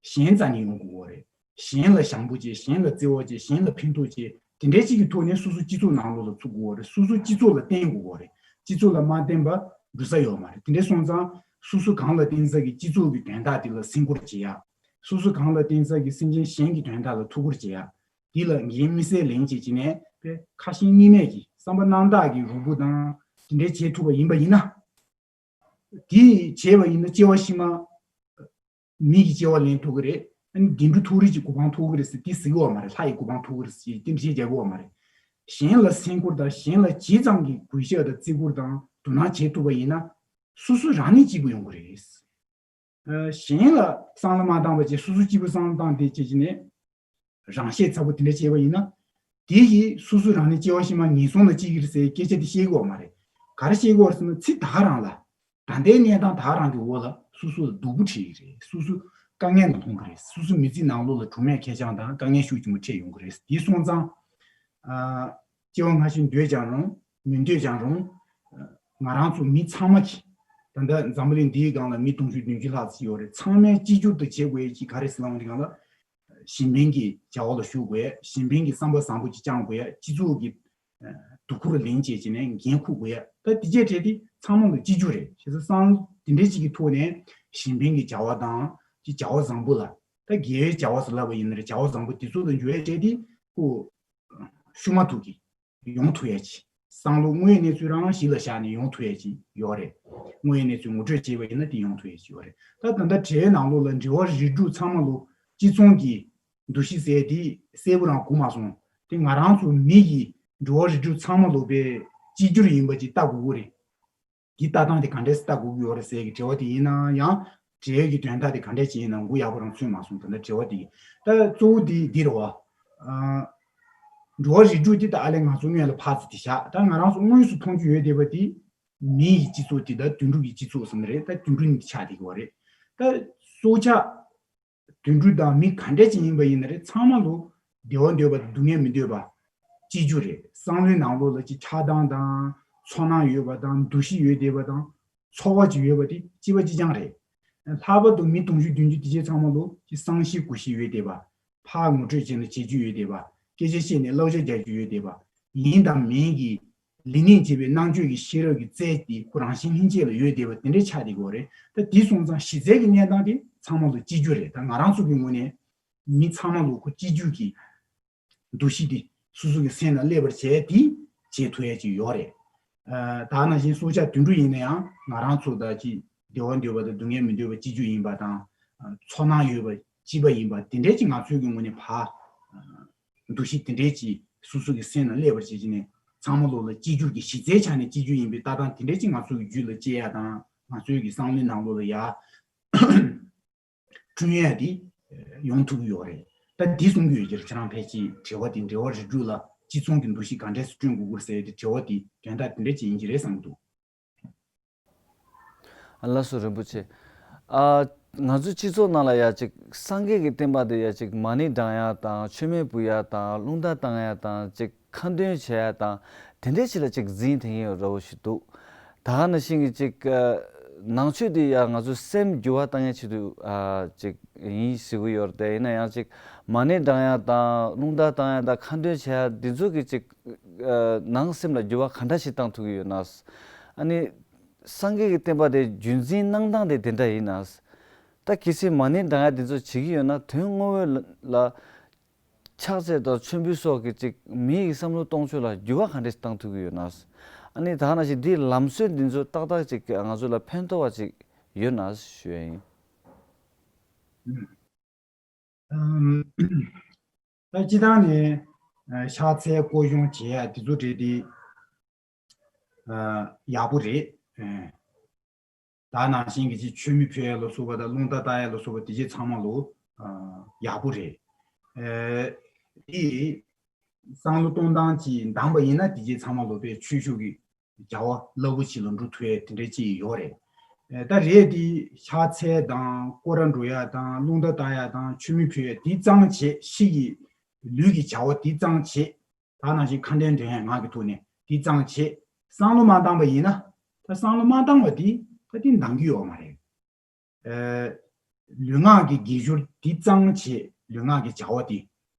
གཞན་རྩ་ནས་ཡོང་དགོས་ཀྱི་ཡོད་རེད། གཞན་ལ་བྱམས་པོ་བྱེད། གཞན་ལ་བརྩེ་བ་བྱེད། གཞན་ལ་ཕན་ཐོགས་བྱེད། དེ་འདྲའི་ཅིག་གི་ཐོག་ནས་སོ་སོ་སྤྱི་ཚོགས་ནང་ལོགས་ལ་ཚུད་དགོས་ཀྱི་ཡོད་རེད། སོ་སོ་སྤྱི་ཚོགས་ལ་བརྟེན་དགོས་ཀྱི་ཡོད་རེད། སྤྱི་ཚོགས་ལ་མ་བརྟེན་པ་འགྲོ་ས་ཡོད་མ་རེད། དེ་འདྲ་སོང་ཙང་སོ་སོ་གང་ལ་བརྟེན་ས་གི་སྤྱི་ཚོགས་ཀྱི་དོན་དག་དེ་ལ་སེམས་ཁུར་བྱེད་ཡ། སོ་སོ་གང་ལ་བརྟེན་ས་གི་སེམས་ཅན་གཞན་གྱི་དོན་དག་ལ་ཐུགས་ཁུར་བྱེད་ཡ། དེ་ལ་འགན་དམིགས་བསལ་ལེན་བྱེད་ཀྱི་ནས་པའི་ཁ་ཞེ་གཉིས་མེད་ཀྱི་བསམ་པ་རྣམ་དག་གི་རུ་སྦུག་དང་དེ་འདྲའི་བྱེད་ཐུབ་པ་ཡིན་པ་ཡིན་ན། དེ་བྱས་པ་ཡིན་ན་སྐྱེ་བ་ཕྱི་མ་མི་གི་སྐྱེ་བ་ལེན་ཐུབ་ཀྱི་རེད། ཨ་ནི་བདེ་འགྲོ་ཐོག་རིས་ཀྱི་གོ་འཕང་ཐོབ་ཀྱི་རེད་ཟེར་དེ་ཟེར་གྱི་ཡོད་མ་རེད། ལྷ་ཡི་གོ་འཕང་ཐོབ་ཀྱི་རེད་ཟེར་དེ་འདྲ་བཤད་རྒྱག་གི་ཡོད་མ་རེད། གཞན་ལ་སེམས་ཁུར་དང་གཞན་ལ་ཇི་ཙམ་གྱི་གུས་ཞབས་དང་བརྩི་བཀུར་དང་དོ་སྣང་བྱེད་ཐུབ་པ་ཡིན་ན་སོ་སོ་རང་ཉིད་སྐྱིད་པོ་ཡོང་གི་རེད། གཞན་ལ་བསམ་བློ་མ་བཏང་བ་བྱས་སོ་སོ་སྐྱིད་པོ་བསམ་བློ་བཏང་དེ་བྱེད་ཀྱི་ནས་རང་བཤད་ཚ་པོ་དེ་འདྲ་བྱས་པ་ཡིན་ན། དེ་ཡིས་སོ་སོ་རང་ནི་སྐྱེ་བ་ཕྱི་མ་ངན་སོང་ལ་སྐྱེ་གི་རེད་ཟེར་སྐད་ཆ་དེ་བཤད་གི་ཡོད་མ་རེད། ག་རེ་བཤད་གི་ཡོད་རེད་ཟེར་ན་ཚེ་ད་ག་རང་ལ། ད་ལྟའི་གནས་སྟངས་ད་ག་རང་གི་འོག་ལ་སོ་སོ་ལ་སྡུག་པོ་འཕྲད་ཀྱི་རེད། སོ་སོ་དཀའ་ངལ་ལ་ལྷུང་གི་རེད། སོ་སོ་མི་ཚེ་ནང་ལོགས་ལ་གྲོགས་མེད་ཁེར་རྐྱང་དང་དཀའ་ངལ་ཤུགས་ཆེན་པོ་འཕྲད་ཡོང་གི་རེད། དེ་སོང་ཙང་། ཨ། སྐྱེ་བ་སྔ་ཕྱི་འདོད་ཀྱང་རུང་མི་འདོད་ཀྱང་རུང་། ང་རང་ཚོ་མི་ཚང་མ་གི། ད་ལྟ་འཛམ་བུ་གླིང་འདིའི་སྒང་ལ་མི་དུང་ཕྱུར་བདུན་ཅུ་ལྷག་ཙམ་ཡོད་རེད། ཚང་མས་གཅིག་གྱུར་དུ་བྱེད་དགོས་ཀྱི་ག་རེ་ཟེར་ལབ་པ་འདི་སྒང་ལ། གཞན་ཕན་གྱི་བྱ་བ་ལ་ཞུགས་དགོས་ཡ། གཞན་ཕན་གྱི་བསམ་པ་བཟང་པོ་ཅིག་བཅངས་དགོས་ཡ། སྤྱི་ཚོགས་ཀྱི་དོ་ཁུར་ལེན་བྱེད་ཀྱི་ནས་འགན་འཁུར་དགོས་ཡ། ད་དེ་བྱས་བྱས་དེ་ཚང་མ་ལ་གཅིག་གྱུར་རེད། བྱས་ཙང་བསམ་བློ་དེ་འདྲའི་ཅིག་གི་ཐོག་ནས་གཞན་ཕན་གྱི་བྱ་བ་དང་ཅིག་བྱ་བ་བཟང་པོ་ལ་ད་དགེ་བའི་བྱ་བ་ཟེར་ལབ་པ་ཡིན་ན་རེད། བྱ་བ་བཟང་པོ་དེ་ཚོ་ལ་འཇུག་ཡ་བྱས་དེ་ཁོ་ཤུགས་མ་ཐུག་གི་ཡོང་ཐུབ་ཡ་ཅིག་བསམ་བློ་དངོས་ཡོད་གནས་ཚུལ་རང་གཞི་ལ་བཞག་ནས་ཡོང་ཐུབ་ཡ་ཅིག་ཡོད་རེད། དངོས་ཡོད་གནས་ཚུལ་ངོ་སྤྲོད་བྱས་པ་ཡིན་ན་དེ་ཡོང་ཐུབ་ཡ་ཅིག་ཡོད་རེད། ད་ད་ལྟ་གྲས་ནང་ལོགས་ལ་འགྲེལ་བ་རིགས་དྲུག་ཚང་མ་ལོ་གཅིག་མཚུངས་ཀྱི་འདུ་ཤེས་ཟེར་དེ་གསལ་པོ་རང་གོ་མ་སོང་། དེ་ང་རང་ཚོ་མི་གི་འགྲེལ་བ་རིགས་དྲུག་ཚང་མ་ལོ་པའི་གཅིག་གྱུར་ཡིན་པ་ཅིག་ལྟ་དགོས་ཀྱི་རེད། འདི་ལྟ་སྟངས་དེ་ག་འདྲས་ལྟ་དགོས་ཀྱི་ཡོད་རེད་ཟེར་གྱི་འགྲེལ་བ་དེ་ཡིན་ན་ཡང་འབྲེལ་ཡོད་ཀྱི་དོན་དག་དེ་ག་འདྲས་ཅིག་ཡིན་ན་མགོ་ཡག་པོ་རང་ཚོས་མ་སོང་། ད་ལྟ་འགྲེལ་བ་དེ་ད་གཙོ་བོ་དེ་འདི་རེད་བ། ཨ། འགྲོ་བ་རིགས་དྲུག་དེ་ད་ཨ་ལས་ང་ཚོ་སྔོན་ལ་ཕར་ཚུར་དེ་བཞག་ད་ང་རང་ཚོ་དངོས་སུ་མཐོང་རྒྱུ་ཡོད་བསྡད་པ་དེ་མི་ཡི་སྤྱི་ཚོགས་དེ་ད་དུད་འགྲོ་གི་སྤྱི་ཚོགས་ཟེར་ནི་རེད། ད་དུད་འགྲོ་གཉིས་ཆགས་བསྡད་ཀྱི་ཡོད་རེད། ད་སྲོག་ཆགས་དུད་འགྲོ་དང་མི་ག་འདྲ་ཅིག་ཡིན་པ་ཡིན་ན་རེད། ཚང་མ་ལོ་བདེ་བ་འདོད་པ་དང་སྡུག་བསྔལ་མི་འདོད་པ་གཅིག་གྱུར་རེད། བསམ་བློའི་ནང་ལོགས་ལ་ཅིག་ཆགས་སྡང་དང་ཚོར་སྣང་ཡོད་པ་དང་འདུ་ཤེས་ཡོད་བསྡད་པ་དང་ཚོར་བ་ཅིག་ཡོད་པ་དེ་གཅིག་པ་གཅིག་རྐྱང་རེད། ལྷག་པར་དུ་མི་དུང་ཕྱུར་བདུན་ཅུ་དེ་ཚོ་ཚང་མ་ལོ་ཅིག་བསམ་ཤེས་གོ་ཤེས་ཡོད་བསྡད་པ། ཕར་ངོ་སྤྲོད་བྱས་ན་བྱེད་རྒྱུ་ཡོད་བསྡད་པ། སྐད་ཆ་བཤད་ནས་བསླབ་བྱ་རྒྱག་རྒྱུ་ཡོད་བསྡད་པ། ཡིན་དང་མིན་གྱི་ལས་ནད་བྱེད་པའི་རྣམ་དཔྱོད་ཀྱི་ཤེས་རབ་ཀྱི་རྩལ་དེ་ཁོ་རང་བཞིན་ལྷན་སྐྱེས་ལ་ཡོད་བསྡད་པ་དེ་འདྲའི་ཆགས་བསྡད་ཀྱི་ཡོད་རེད། ད་དེ་སོང་ཙང་གཞི་རྩའི་གི་གནས་སྟངས་དེ་ཚང་མ་ལ་གཅིག་གྱུར་རེད། ད་ང་རང་ཚོ་གི་ངོས་ནས་མི་ཚང་མ་ལ་ཁོ་གཅིག་གྱུར་གྱི་འདུ་ཤེས་དེ་སོ་སོ་གི་སེམས་ལ་སླེབས་པར་བྱས་དེ་བྱེད་ཐུབ་ཡ་ཅིག་ཡོད་རེད། ཨ། ད་ནང་བཞིན་སྲོག་ཆགས་དུད་འགྲོ་ཡིན་ན་ཡང་ང་རང་ཚོ་ད་ཅིག་བདེ་བ་འདོད་པ་དང་སྡུག་བསྔལ་མི་འདོད་པ་གཅིག་གྱུར་ཡིན་པ་དང་། ཨ། ཚོར་སྣང་ཡོད་པ་གཅིག་པ་ཡིན་པ་དེ་འདྲའི་ཅིག་ང་ཚོའི་གི་ངོས་ནས་ཕར། ཨ། འདུ་ཤེས་དེ་འདྲའི་ཅིག་སོ་སོ་གི་སེམས་ལ་སླེབས་པར་བྱེད་ཀྱི་ནས་ཚང་མ་ལོ་ལ་གཅིག་གྱུར་གྱི་གཞི་རྩའི་ཆ་ནས་གཅིག་གྱུར་ཡིན་པའི་ལྟ་སྟངས་དེ་འདྲའི་ཅིག་ང་ཚོ་གི་རྒྱུད་ལ་སྐྱེ་ཡ་དང་ང་ཚོའི་གི་བསམ་བློའི་ནང་ལོགས་ལ་ཡ། བསྐྲུན་ཡ་དེ་ཡོང་ཐུབ་ཀྱི་ཡོད་རེད། ད་འདི་གསུང་གི་ཡོད་ཀྱི་རེད། ཁྱེད་རང་ཕལ་ཆེར་དྲི་བ་དེ་འགྲེལ་བ་རིགས་དྲུག་ལ་གཅིག་མཚུངས་ཀྱི་འདུ་ཤེས་ག་འདྲས་སེ་བསྐྲུན་དགོས་ཀྱི་རེད་ཟེར་ཏེ་དྲི་བ་དེ་དོན་དག་དེ་འདྲས་ཅིག་ཡིན་གྱི་རེད་བསམ་གྱི་འདུག་ལགས་སོ་རིན་པོ་ཆེ། ཨ། ང་ཚོའི་སྤྱི་ཚོགས་ནང་ལ་ཡ་ཅིག་སངས་རྒྱས་ཀྱི་བསྟན་པ་དེ་ཡ་ཅིག་མ་ཎི་བགྲང་ཡ་དང་མཆོད་མེ་ཕུལ་ཡ་དང་རླུང་རྟ་བཏང་ཡ་དང་ཅིག་ཁ་འདོན་བྱེད་ཡ་དང་དེ་འདྲའི་ཆེད་ལ་ཅིག་འཛིན་དེ་ཡིན་འདྲ་བོ་ཞིག་འདུག་ད་ག་ནང་བཞིན་གྱི་ཅིག་ཨ། ནང་ཆོས་འདི་ཡང་ང་ཚོའི་སེམས་འགྱུར་བ་བཏང་ཡའི་ཆེད་དུ་ཨ། ཅིག་ཡིན་ཟེར་གྱི་ཡོད་རེད་དེ། ཡིན་ན་ཡང་ཅིག་མ་ཎི་བགྲང་ཡ་དང་རླུང་རྟ་བཏང་ཡ་དང་ཁ་འདོན་བྱེད་ཡ་འདི་ཚོ་གི་ཅིག་ཨ། ནང་སེམས་ལ་འགྱུར་བ་ག་འདྲ་ཞིག་བཏང་ཐུབ་ཀྱི་ཡོད་ན། ཨ་ནི་སངས་རྒྱས་ཀྱི་བསྟན་པ་དེ་རྒྱུན་འཛིན་གནང་སྟངས་དེ་དེ་འདྲ་ཡིན་ན། ད་གལ་སྲིད་མ་ཎི་བགྲང་ཡ་འདི་ཚོ་བྱེད་ཀྱི་ཡོད་ན་དོན་དངོས་པོ་ལ། ཕྱག་འཚལ་དང་མཆོད་འབུལ་སོགས་ཀྱི་ཅིག་མི་ཡི་བསམ་བློ་གཏོང་ཕྱོགས་ལ་འགྱུར་བ་ག་འདྲ་ཞིག་བཏང་ཐུབ་ཀྱི་ཡོད་ན། ཨ་ནི་ད་ག་ནང་བཞིན་འདིའི་ལམ་སྲོལ་འདི་ཚོ་ཏག་ཏག་ཅིག་ང་ཚོ་ལ་ཕན་ཐོགས་པ་ཅིག་ཡོད་ན་ཞུ་ཡ་ཡིན། ཨམ། ད་སྤྱི་བཏང་ནས་ཕྱག་འཚལ་སྐོར་སྦྱོང་བྱེད་ཡ་འདི་ཚོ་རེད་དེ། ཨ། ཡག་པོ་རེད། ཨ། ད་ནང་བཞིན་གྱི་ཅིག་མཆོད་མེ་ཕུལ་ཡ་ལ་སོགས་པ་དང་རླུང་རྟ་བཏང་ཡ་ལ་སོགས་པ་དེ་ཅིག་ཚང་མ་ལོ། ཨ། ཡག་པོ་རེད། ཨ། དེ་ བསམ་བློ་གཏོང་སྟངས་ཀྱིས་འདང་པ་ཡིན་ན། དེ་རྗེས་ཚང་མ་ལོ་པའི་ཆོས་ཕྱོགས་ཀྱི་བྱ་བ་རླབས་པོ་ཆེ་ལ་འགྲོ་ཐུབ་ཡ་དེ་འདྲ་ཅིག་ཡོད་རེད། ཨེ། ད་རེད་དེ་ཕྱག་འཚལ་དང་སྐོར་ར་འགྲོ་ཡ་དང་རླུང་རྟ་བཏང་ཡ་དང་མཆོད་མེ་ཕུལ་ཡ་དེ་ཙམ་བྱེད། ཕྱི་ཡི་ལུས་ཀྱི་བྱ་བ་དེ་ཙམ་བྱེད། ད་ནང་བཞིན་ཁ་འདོན་འདོན་ཡ་ངག་གི་ཐོག་ནས་དེ་ཙམ་བྱེད། བསམ་བློ་མ་བཏང་པ་ཡིན་ན། ད་བསམ་བློ་མ་བཏང་བ་དེ་ད་དེ་འདང་གི་ཡོད་མ་རེད། ཨེ། ལུས་ངག་གི་དགེ་སྦྱོར་འདི་གཙང་བྱེད། ལུས་ངག་གི་བྱ་བ་འདི་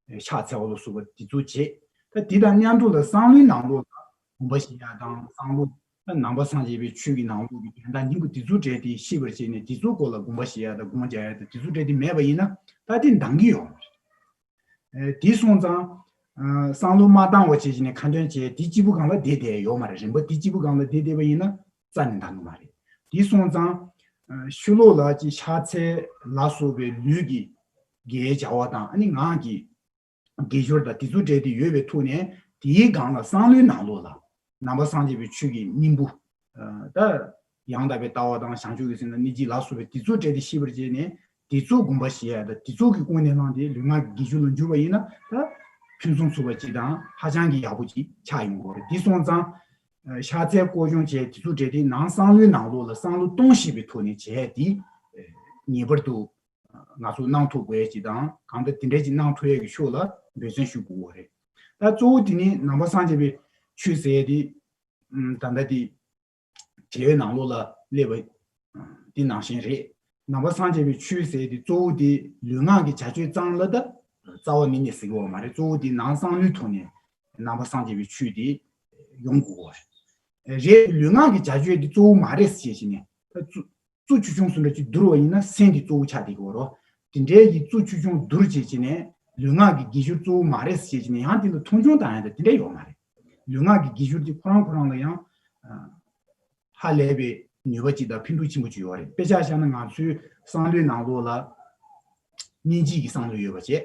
ཕྱག་འཚལ་བ་ལ་སོགས་པ་འདི་ཚོ་བྱེད། ད་འདི་དང་མཉམ་དུ་ལ་བསམ་བློའི་ནང་ལོགས་ལ་དགོངས་པ་བཞེས་ཡ་དང་། བསམ་བློ་ད་ནང་པ་སངས་རྒྱས་པའི་ཆོས་ཀྱི་ནང་ལོགས་ཀྱི་དོན་དག་སྙིང་པོ་འདི་ཚོ་འབྲེལ་ཏེ་ཤེས་པར་བྱས་ནས། འདི་ཚོའི་སྐོར་ལ་དགོངས་པ་བཞེས་ཡ་དང་། འདི་ཚོ་འབྲེལ་ཏེ་མེད་པ་ཡིན་ན་ད་དེ་འདང་གི་ཡོད་མ་རེད། ཨེ། དེ་སོང་ཙང་། ཨ། བསམ་བློ་མ་བཏང་བ་བྱས་བྱས་ནས་ཁ་འདོན་བྱས་དེ་གཅིག་པུ་སྒང་ལ་བསྡད་བསྡད་ཡོད་མ་རེད། རིམ་པ་དེ་གཅིག་པུ་སྒང་ལ་བསྡད་བསྡད་པ་ཡིན་ན་རྩ་ནས་འདང་གི་མ་རེད། དེ་སོང་ཙང་། ཨ། ཕྱི་ལོགས་ལ་ཅིག་ཕྱག་འཚལ་ལ་སོགས་པའི་ལུས་ཀྱི་དགེ་བའི་བྱ་བ་དང་། ཨ་ནི་ངག་གི་དགེ་སྦྱོར་དང་དེ་ཚོ་འབྲེལ་ཏེ་ཡོད་པའི་ཐོག་ནས། དེའི་སྒང་ལ་བསམ་བློའི་ནང་ལོགས་ལ་ནང་པ་སངས་རྒྱས་པའི་ཆོས་ཀྱི་སྙིང་པོ། ཨ། ད་ཡང་དག་པའི་ལྟ་བ་དང་། བྱང་ཆུབ་ཀྱི་སེམས་དང་། སྙིང་རྗེ་ལ་སོགས་པའི་དེ་ཚོ་འབྲེལ་ཏེ་ཤེས་པར་བྱས་ནས། དེ་ཚོ་དགོངས་པ་བཞེས་ཡ་དང་། དེ་ཚོ་གི་ཀུན་ནས་བསླངས་ཏེ་ལུས་ངག་གི་དགེ་སྦྱོར་ལ་འཇུག་པ་ཡིན་ན། ད་ཕུན་སུམ་ཚོགས་པ་ཅིག་དང་ཧ་ཅང་གི་ཡག་པོ་ཅིག་ཆགས་ཡོང་གི་རེད། དེ་སོང་ཙང་། ཨ། ཕྱག་འཚལ་སྐོར་སྦྱོང་བྱས་དེ་ཚོ་བྲལ་ཏེ་ནང་བསམ་བློའི་ནང་ལོགས་ལ་བསམ་བློ་གཏོང་ཤེས་པའི་ཐོག་ནས་བྱས་དེ། ཨ། ངེས་པར་དུ་ང་ཚོ་གནང་ཐུབ་དགོས་ཡ་ཅིག་དང་། གང་ལྟར་དེ་འདྲ་ཅིག་གནང་ཐུབ་ཡ་གི་ཕྱོགས་ལ་འབད་བརྩོན་ཞུ་དགོས་པ་རེད། ད་གཙོ་བོ་དེ་ནི་ནང་པ་སངས་རྒྱས་པའི་ཆོས་ཟེར་ཡ་དེ། ཨ། ད་ལྟ་དེ་འགྲེལ་བའི་ནང་ལོགས་ལ་སླེབས་པ་དེ་ནང་བཞིན་རེད། ནང་པ་སངས་རྒྱས་པའི་ཆོས་ཟེར་དེ་གཙོ་བོ་དེ་ལུས་ངག་གི་བྱ་སྤྱོད་ཙམ་ལ་ད་རྩ་བ་ནས་ནས་ཟེར་གི་ཡོད་མ་རེད། གཙོ་བོ་དེ་ནང་བསམ་བློའི་ཐོག་ནས་ནང་པ་སངས་རྒྱས་པའི་ཆོས་དེ་ཡོང་དགོས་པ་རེད། རེད། ལུས་ངག་གི་བྱ་སྤྱོད་དེ་གཙོ་བོ་མ་རེད་ཟེར་བྱས་ནས། ད་གཙོ་གཙོ་ཆེ་ཆུང་སུ་འདྲ་ཅིག་བསྡུར་བ་ཡིན་ན་སེམས་དེ་གཙོ་བོ་ཆགས་བསྡད་ཀྱི་ཡོད་རེད། དེ་འདྲའི་གི་གཙོ་ཆེ་ཆུང་བསྡུར་བྱས་བྱས་ནས་ལུས་ངག་གི་དགེ་སྦྱོར་གཙོ་བོ་མ་རེད་ཟེར་བྱས་ནས། ཡང་དེ་ལ་མཐོང་ཆུང་བཏང་ཡ་དང་དེ་འདྲ་ཡོད་མ་རེད། ལུས་ངག་གི་དགེ་སྦྱོར་དེ་ཁོ་རང་ཁོ་རང་ལ་ཡང་། ཨ། ཧ་ལས་པའི་ནུས་པ་ཅིག་དང་ཕན་ཐོགས་ཆེན་པོ་ཅིག་ཡོད་རེད། དཔེ་ཆ་བཞག་ན་ང་ཚོའི་བསམ་བློའི་ནང་ལོགས་ལ་སྙིང་རྗེ་གི་བསམ་བློ་ཡོད་པ་བྱས།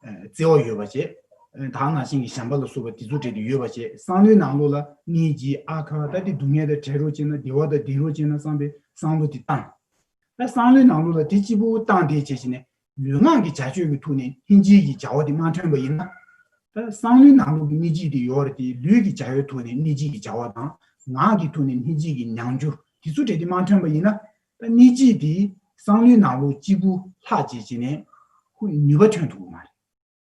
ཨ། བརྩེ་བ་ཡོད་པ་བྱས། ཨ། ད་ནང་བཞིན་གྱི་བྱམས་པ་ལ་སོགས་པ་དེ་ཚོ་འབྲེལ་ཏེ་ཡོད་པ་བྱས། བསམ་བློའི་ནང་ལོགས་ལ་སྙིང་རྗེ། ཨ་ཁ། ད་དེ་སྡུག་བསྔལ་དང་བྲལ་རོགས་བྱས་ན། བདེ་བ་དང་ལྡན་རོགས་བྱས་ན་བསམ་པའི་བསམ་བློ་དེ་བཏང་། ད་བསམ་བློའི་ནང་ལོགས་ལ་དེ་གཅིག་པུ་བཏང་བསྡད་བྱས་བྱས་ནས་ལུས་ངག་གི་བྱ་སྤྱོད་ཀྱི་ཐོག་ནས་སྙིང་རྗེ་གི་བྱ་བ་དེ་མ་ཐོན་པ་ཡིན་ན། ད་བསམ་བློའི་ནང་ལོགས་ཀྱི་སྙིང་རྗེ་དེ་ཡོད་རེད་དེ། ལུས་ཀྱི་བྱ་བའི་ཐོག་ནས་སྙིང་རྗེ་གི་བྱ་བ་དང་། ངག་གི་ཐོག་ནས་སྙིང་རྗེ་གི་ཉམས་འགྱུར་དེ་ཚོ་འབྲེལ་ཏེ་མ་ཐོན་པ་ཡིན་ན། ད་སྙིང་རྗེ་དེ་བསམ་བློའི་ནང་ལོགས་གཅིག་པུ་ལྷག་བྱས་བྱས་ནས་ཁོ་ནུས་པ་ཐོན་ཐུབ་ཀྱི་མ་རེད།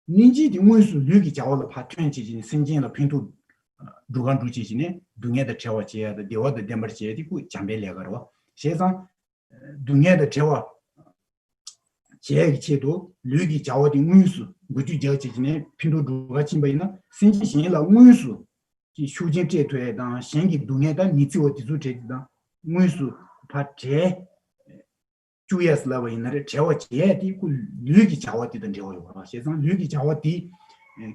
སྙིང་རྗེ་དེ་དངོས་སུ་ལུས་ཀྱི་བྱ་བ་ལ་ཕར་ཐོན་བྱས་བྱས་ནས་སེམས་ཅན་ལ་ཕན་ཐོགས་འགྲོ་ག་འགྲོ་བྱས་བྱས་ནས་སྡུག་བསྔལ་དང་བྲལ་བར་བྱེད་ཡ་དང་། བདེ་བ་དང་ལྡན་པར་བྱེད་ཡ་དེ་ཁོ་བྱམས་པའི་ལས་ཀ་རེད་བ། བྱས་ཙང་། སྡུག་བསྔལ་དང་བྲལ་བ་བྱེད་ཡ་གི་ཆེད་དུ་ལུས་ཀྱི་བྱ་བ་དེ་དངོས་སུ་འགུལ་སྐྱོད་རྒྱག་བྱས་བྱས་ནས་ཕན་ཐོགས་འགྲོ་ག་ཕྱིན་པ་ཡིན་ན། སེམས་ཅན་གཞན་ལ་དངོས་སུ་ཀྱི་ཤུགས་རྐྱེན་སྤྲད་ཐུབ་ཡ་དང་། གཞན་གྱི་སྡུག་བསྔལ་དང་ཉི་ཚེ་བ་དེ་ཚོ་བྲལ་དེ་དང་དངོས་སུ་ཕར་བྲལ་བཅུག་ཡས་ལབ་པ་ཡིན་ན་རེད། བྲལ་བ་བྱེད་ཡས་དེ་ཁོ་ལུས་ཀྱི་བྱ་བ་དེ་དང་འབྲེལ་བ་ཡོད་རེད། བྱས་ཙང་ལུས་ཀྱི་བྱ་བ་དེ་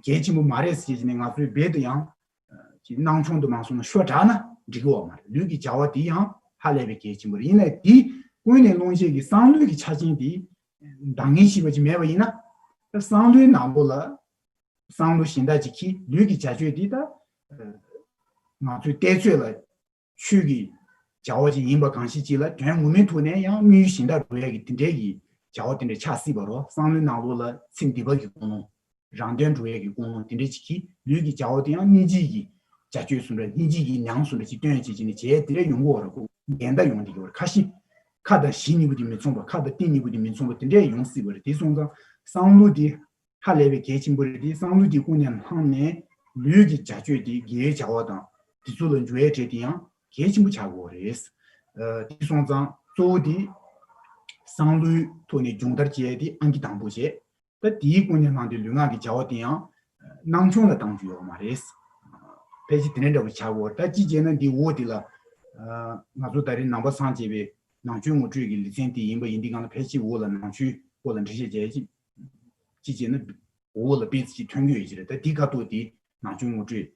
གལ་ཆེན་པོ་མ་རེད་ཟེར་བྱས་ནས་ང་ཚོའི་རྦད་དུ་ཡང་ཀྱི་སྣང་ཆུང་དུ་མ་སོང་ན་ཤོ་དྲག་ན་འགྲིག་གི་ཡོད་མ་རེད། ལུས་ཀྱི་བྱ་བ་དེ་ཡང་ཧ་ལས་པའི་གལ་ཆེན་པོ་རེད། ཡིན་ནའི་དེ་ཀུན་ནས་སློང་བྱེད་ཀྱི་བསམ་བློའི་གི་ཆ་རྐྱེན་དེ་འདང་ངེས་ཤེས་པ་ཅིག་མེད་པ་ཡིན་ན། བསམ་བློའི་ནང་ལོགས་ལ་བསམ་བློ་གཞན་དག་ཅིག་གིས་ལུས་ཀྱི་བྱ་སྤྱོད་དེ་ད་ང་ཚོའི་བལྟས་ཚོད་ལ། ཆོས་ཀྱི་བྱ་བ་ཅིག་ཡིན་པ་གང་ཞིག་ཅིག་ལ་དོན་ངོ་མའི་ཐོག་ནས་ཡང་དམིགས་ཡུལ་གཞན་དག་འགྲོ་ཡ་གི་དེ་འདྲའི་གི་བྱ་བ་དེ་འདྲ་ཆགས་སྲིད་པ་རོ། བསམ་བློའི་ནང་ལོགས་ལ་ཚེ་འདི་པ་གི་ཀུན་སློང་། རང་དོན་འགྲོ་ཡ་གི་ཀུན་སློང་དེ་འདྲ་ཅིག་གིས་ལུས་ཀྱི་བྱ་བ་དེ་ཡང་སྙིང་རྗེ་གི་བྱ་སྤྱོད་བཟོ་འདྲ། སྙིང་རྗེ་གི་ཉམས་བཟོ་འདྲ་ཅིག་སྟོན་བྱེད་ཀྱི་ནི་བྱས་དེ་འདྲ་ཡོང་གི་བ་ར་ཀོ། འགལ་ཟླ་ཡོང་བསྡད་ཀྱི་བ་ར། ཁ་ཞིག་ཁ་དང་གཞི་གཉིས་པོ་དེ་མི་མཚུངས་པ། ཁ་དང་གཏིང་གཉིས་པོ་དེ་མི་མཚུངས་པ་དེ་འདྲ་ཡོང་སྲིད་པ་རེད། དེ་སོང་ཙང་བསམ་བློ་དེ་ཧ་ལས་པའི་གལ་ཆེན་པོ་རེད་དེ། བསམ་བློ་དེ་ཀུན་ནས་བསླངས་ནས་ལུས་ཀྱི་བྱ་སྤྱོད་དེ་དགེ་བའི་བྱ་བ་དང་དེ་ཚོ་ལ་འཇུག་ཡའི་གྲས་དེ་ཡང་གལ་ཆེན་པོ་ཆགས་དགོས་རེད། ཨ། དེ་སོང་ཙང་གཙོ་བོ་དེ་བསམ་བློའི་ཐོག་ནས་སྦྱོང་བརྡར་བྱས་ཏེ་ཨང་ཀི་དང་པོ་བྱས། ད་དེའི་ཀུན་ནས་བསླངས་ཏེ་ལུས་ངག་གི་བྱ་བ་དེ་ཡང་སྣང་ཆུང་ལ་བཏང་རྒྱུ་ཡོད་མ་རེད། ཕལ་ཆེར་དེ་འདྲ་འདྲ་པོ་ཆགས་དགོས་རེད། ད་ཅི་བྱས་ན་འདི་འོག་དེ་ལ། ཨ། ང་ཚོ་ད་རེས་ནང་པ་སངས་རྒྱས་པའི་ནང་ཆོས་ངོ་སྤྲོད་ཀྱི་ལེ་ཚན་དེ་ཡིན་པ་ཡིན་དུས་སྒང་ལ་ཕལ་ཆེར་འོག་ལ་ནང་ཆོས་སྐོར་ལ་འགྲེལ་བཤད་བྱས་ཅིག་ཅི་བྱས་ན་འོག་ལ་དཔེ་ཅིག་ཐོན་གྱི་ཡོད་ཀྱི་རེད། ད་འདི་ཁ་ཐོག་དེ་ནང་ཆོས་ངོ་སྤྲོད་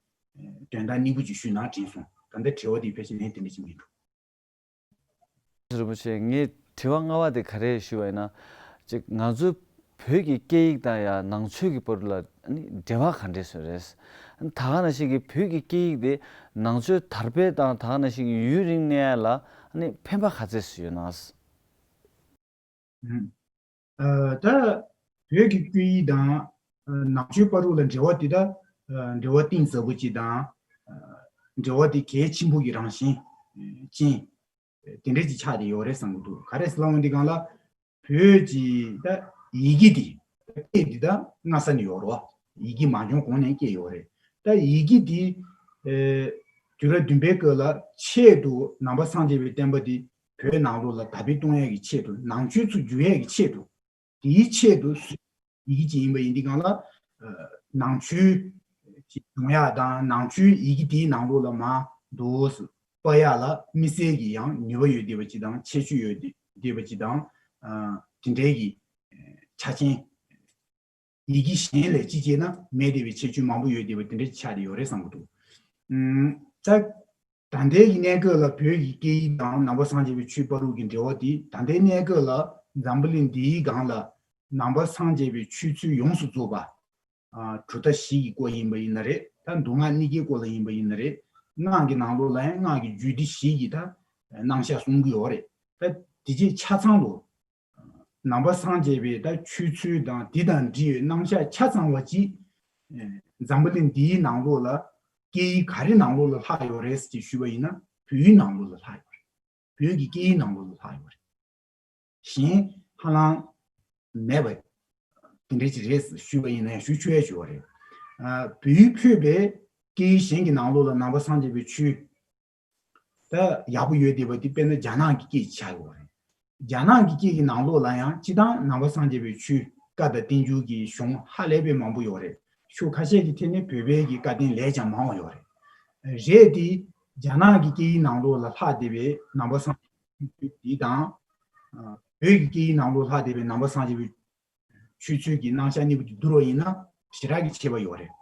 དོན་དག་སྙིང་པོ་ཅིག་ཞུས་ན་དྲན་སོང་། ད་ལྟ་དྲི་བ་དེ་ཕལ་ཆེར་ལན་དེ་འདྲ་ཅིག་མི་འདུག་རིན་པོ་ཆེ། ངས་དྲི་བ་ལྔ་པ་དེ་ག་རེ་ཞུས་པ་ཡིན་ན། ཅིག་ང་ཚོའི་བོད་ཀྱི་སྐད་ཡིག་དང་ཡང་ནང་ཆོས་ཀྱི་བར་ལ་ཨ་ནི་འབྲེལ་བ་ག་འདྲས་བཟོས་རེད། ད་ག་ནང་བཞིན་གྱི་བོད་ཀྱི་སྐད་ཡིག་དེ་ནང་ཆོས་དར་འཕེལ་དང་ད་ག་ནང་བཞིན་གྱི་ཡུན་རིང་གནས་ཡ་ལ་ཨ་ནི་ཕན་པ་ག་ཚད་ཡོད་ན། ཨ། ད་བོད་ཀྱི་སྐད་ཡིག་དང་ནང་ཆོས་བར་དུ་ལ་འབྲེལ་བ་དེ་ད་ འབྲེལ་བ་གཏིང་ཟབ་པོ་ཅིག་དང་། འབྲེལ་བ་དེ་གལ་ཆེན་པོ་གི་རང་བཞིན་ཅན་དེ་འདྲ་ཅིག་ཆགས་བསྡད་ཡོད་རེད་བསམ་གྱི་འདུག་ག་རེ་ཟེར་ལབ་ཡོང་དུས་སྒང་ལ། བོད་ཀྱི་ད་ཡི་གེ་འདི་སྐད་འདི་ད་སྔ་ས་ནས་ཡོད་རེད་བ། ཡི་གེ་མ་བྱུང་གོང་ནས་སྐད་ཡོད་རེད། ད་ཡི་གེ་འདི་ཨེ་དུས་རབས་བདུན་པའི་སྐབས་ལ་ཆེད་དུ་ནང་པ་སངས་རྒྱས་པའི་བསྟན་པ་འདི་བོད་ནང་ལོགས་ལ་དར་སྤེལ་གཏོང་ཡས་ཀྱི་ཆེད་དུ། ནང་ཆོས་ཚུར་བསྒྱུར་ཡས་ཀྱི་ཆེད་དུ། དེའི་ཆེད་དུ་བཟོས་ཡི་གེ་ཅིག་ཡིན་པ་ཡིན་དུས་སྒང་ལ། ཨ་ནང་ཆོས་ཅིག་སྦྱོང་ཡག་དང་། ནང་ཆོས་ཡི་གེ་དེའི་ནང་ལོགས་ལ་མར་འདུག་སེ་སྤར་ཡག་ལ་དམིགས་བསལ་གྱི་ཡང་ནུས་པ་ཡོད་བསྡད་པ་ཅིག་དང་། ཁྱད་ཆོས་ཡོད་བསྡད་པ་ཅིག་དང་། ཨ་དེ་འདྲའི་གི་ཆ་རྐྱེན། ཡི་གེ་གཞན་ལས་ཅིག་བྱས་ན་མེད་བསྡད་པའི་ཁྱད་ཆོས་མང་པོ་ཡོད་བསྡད་པ་དེ་འདྲ་ཅིག་ཆགས་བསྡད་ཡོད་རེད་བསམ་གྱི་འདུག་ཨུམ། ད། ད་ལྟའི་གི་གནས་སྐབས་ལ་བོད་ཀྱི་སྐད་ཡིག་དང་ནང་པ་སངས་རྒྱས་པའི་ཆོས་བར་དུ་གི་འབྲེལ་བ་དེ། ད་ལྟའི་གནས་སྐབས་ལ་འཛམ་བུ་གླིང་འདིའི་སྒང་ལ་ནང་པ་སངས་རྒྱས་པའི་ཆོས་ཚུལ་ཡོངས་སུ་རྫོགས་པ། ཨ་གྲུབ་མཐའ་བཞི་ཡི་སྐོར་ཡིན་པ་ཡིན་ན་རེད། ད་མདོ་སྔགས་གཉིས་ཀའི་སྐོར་ལ་ཡིན་པ་ཡིན་ན་རེད། སྔགས་ཀྱི་ནང་ལོགས་ལ་ཡང་སྔགས་ཀྱི་རྒྱུད་སྡེ་བཞི་ཡི་ད་རྣམ་གཞག་གསུང་གི་ཡོད་རེད། ད་དེ་རྗེས་ཆ་ཚང་ལོ། ནང་པ་སངས་རྒྱས་པའི་ད་ཆོས་ཚུལ་དང་དེ་དང་འབྲེལ་བའི་རྣམ་གཞག་ཆ་ཚང་བ་ཅིག་ཨེ་འཛམ་བུ་གླིང་འདིའི་ནང་ལོགས་ལ་སྐད་ཡིག་ག་རེ་ནང་ལོགས་ལ་ལྷག་ཡོད་རེད་ཅེས་ཞུས་པ་ཡིན་ན། བོད་ཡིག་ནང་ལོགས་ལ་ལྷག་ཡོད་རེད། བོད་ཀྱི་སྐད་ཡིག་ནང་ལོགས་ལ་ལྷག་ཡོད་རེད། གཞན་ཧ་ལམ་མེད་པ་དེ་འདྲ་ཅིག་རེད་ཞུས་པ་ཡིན་ན་ཡང་ཞུ་ཆོག་ཡ་ཞུ་བ་རེད། ཨ་བོད་ཡིག་ཕུད་པའི་སྐད་ཡིག་གཞན་གྱི་ནང་ལོགས་ལ་ནང་པ་སངས་རྒྱས་པའི་ཆོས་ད་ཡག་པོ་ཡོད་བསྡད་པ་དེ་དཔེར་ན་རྒྱ་ནག་གི་སྐད་ཅིག་ཆགས་ཡོད་རེད། རྒྱ་ནག་གི་སྐད་ཀྱི་ནང་ལོགས་ལ་ཡང་སྤྱིར་བཏང་ནང་པ་སངས་རྒྱས་པའི་ཆོས་བཀའ་དང་བསྟན་འགྱུར་གྱི་གཞུང་ཧ་ལས་པའི་མང་པོ་ཡོད་རེད། ཕྱོགས་ཁ་ཤས་ཀྱི་ཐད་ནས་བོད་པའི་གི་བཀའ་བསྟན་ལས་ཀྱང་མང་བ་ཡོད་རེད། རེད་དེ། རྒྱ་ནག་གི་སྐད་ཡིག་ནང་ལོགས་ལ་ལྷག་བསྡད་པའི་ནང་པ་སངས་རྒྱས་པའི་ཆོས་འདི་དང་། ཨ་བོད་ཀྱི་སྐད་ཡིག་ནང་ལོགས་ལྷག་བསྡད་པའི་ནང་པ་སངས་རྒྱས་པའི་ཆོས་ཚུལ་གྱི་རྣམ་གཞག་གཉིས་པོ་དེ་བསྡུར་བ་ཡིན་ན་ཞེ་དྲག་གི་ཁྱད་པར་ཡོད་རེད།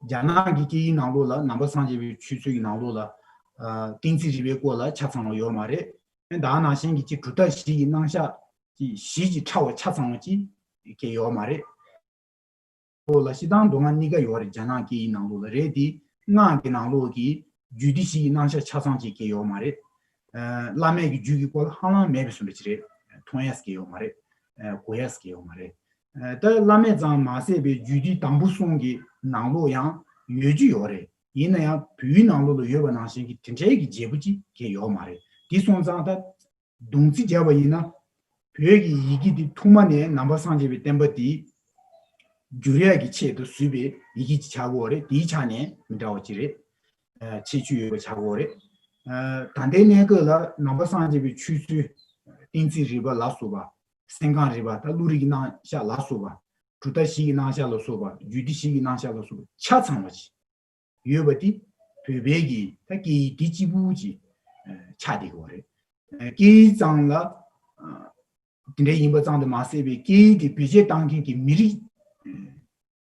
རྒྱ་ནག་གི་སྐད་ཡིག་ནང་ལོགས་ལ་ནང་པ་སངས་རྒྱས་པའི་ཆོས་ཚུལ་གྱི་ནང་ལོགས་ལ་ཨ་གཏན་ཚིགས་རིག་པའི་སྐོར་ལ་ཆ་ཚང་བ་ཡོད་མ་རེད། ད་ག་ནང་བཞིན་གྱི་ཅིག་གྲུབ་མཐའ་བཞི་ཡི་རྣམ་གཞག་ཅིག་ཞེ་ཅིག་ཕྲ་བ་ཆ་ཚང་བ་ཅིག་གང་ཡང་ཡོད་མ་རེད། ལོགས་ལ་སྤྱིར་བཏང་མདོ་སྔགས་གཉིས་ཀ་ཡོད་རེད། རྒྱ་ནག་སྐད་ཡིག་ནང་ལོགས་ལ་རེད་དེ། སྔགས་ཀྱི་ནང་ལོགས་ཀྱི་རྒྱུད་སྡེ་བཞི་ཡི་རྣམ་གཞག་ཆ་ཚང་ཅིག་གང་ཡང་ཡོད་མ་རེད། ཨ་བླ་མེད་ཀྱི་རྒྱུད་ཀྱི་སྐོར་ལ་ཧ་ལམ་མེད་པའི་བཟོ་འདྲ་ཅིག་རེད། མཐོང་ཡས་གང་ཡང་ཡོད་མ་རེད། ཨ་གོ་ཡས་གང་ཡང་ཡོད་མ་རེད། ཨ་ད་བླ་མེད་ཙམ་མ་ཟད་པའི་རྒྱུད་སྡེ་དང་པོ་གསུམ་གྱི་ནང་ལོགས་ཡང་ཡོད་རྒྱུ་ཡོད་རེད། ཡིན་ན་ཡང་བོད་ཡིག་ནང་ལོགས་ལ་ཡོད་པ་ནང་བཞིན་གྱི་དེ་འདྲའི་གི་རྒྱས་པོ་ཅིག་གང་ཡང་ཡོད་མ་རེད། དེ་སོང་ཙང་ད་བསྡོམས་རྩིས་བརྒྱབ་པ་ཡིན་ན། བོད་ཀྱི་ཡི་གེ་འདི་ཐོག་མ་ནས་ནང་པ་སངས་རྒྱས་པའི་བསྟན་པ་འདི་བསྒྱུར་ཡག་གི་ཆེད་དུ་བཟོས་པའི་ཡི་གེ་ཅིག་ཆགས་ཀྱི་ཡོད་རེད། དེའི་ཆ་ནས་མི་འདྲ་བ་ཅིག་རེད། ཨ་ཁྱད་ཆོས་ཡོད་པ་ཆགས་ཀྱི་ཡོད་རེད། ཨ་ད་ལྟའི་གནས་སྐབས་ལ་ནང་པ་སངས་རྒྱས་པའི་ཆོས་ཚུལ་གཏན་ཚིགས་རིག་པ་ལ་སོགས་པ། སེམས་ཁམས་རིག་པ་དང་བློ་རིག་གི་རྣམ་གཞག་ལ་སོགས་པ། གྲུབ་མཐའ་བཞི་ཡི་རྣམ་གཞག་ལ་སོགས་པ། རྒྱུད་སྡེ་བཞི་ཡི་རྣམ་གཞག་ལ་སོགས་པ་ཆ་ཚང་བ་ཅིག་ཡོད་པ་དེ་བོད་པའི་གི་ད་སྐད་ཡིག་དེ་གཅིག་པུ་ཅིག་ཨ་ཆགས་བསྡད་ཀྱི་ཡོད་རེད། ཨ་སྐད་ཡིག་ཙམ་ལ་ཨ་དེ་འདྲ་ཡིན་པ་ཙམ་དུ་མ་ཟད་པའི་སྐད་ཡིག་དེ་བེད་སྤྱོད་གཏང་མཁན་གྱི་མི་རིགས་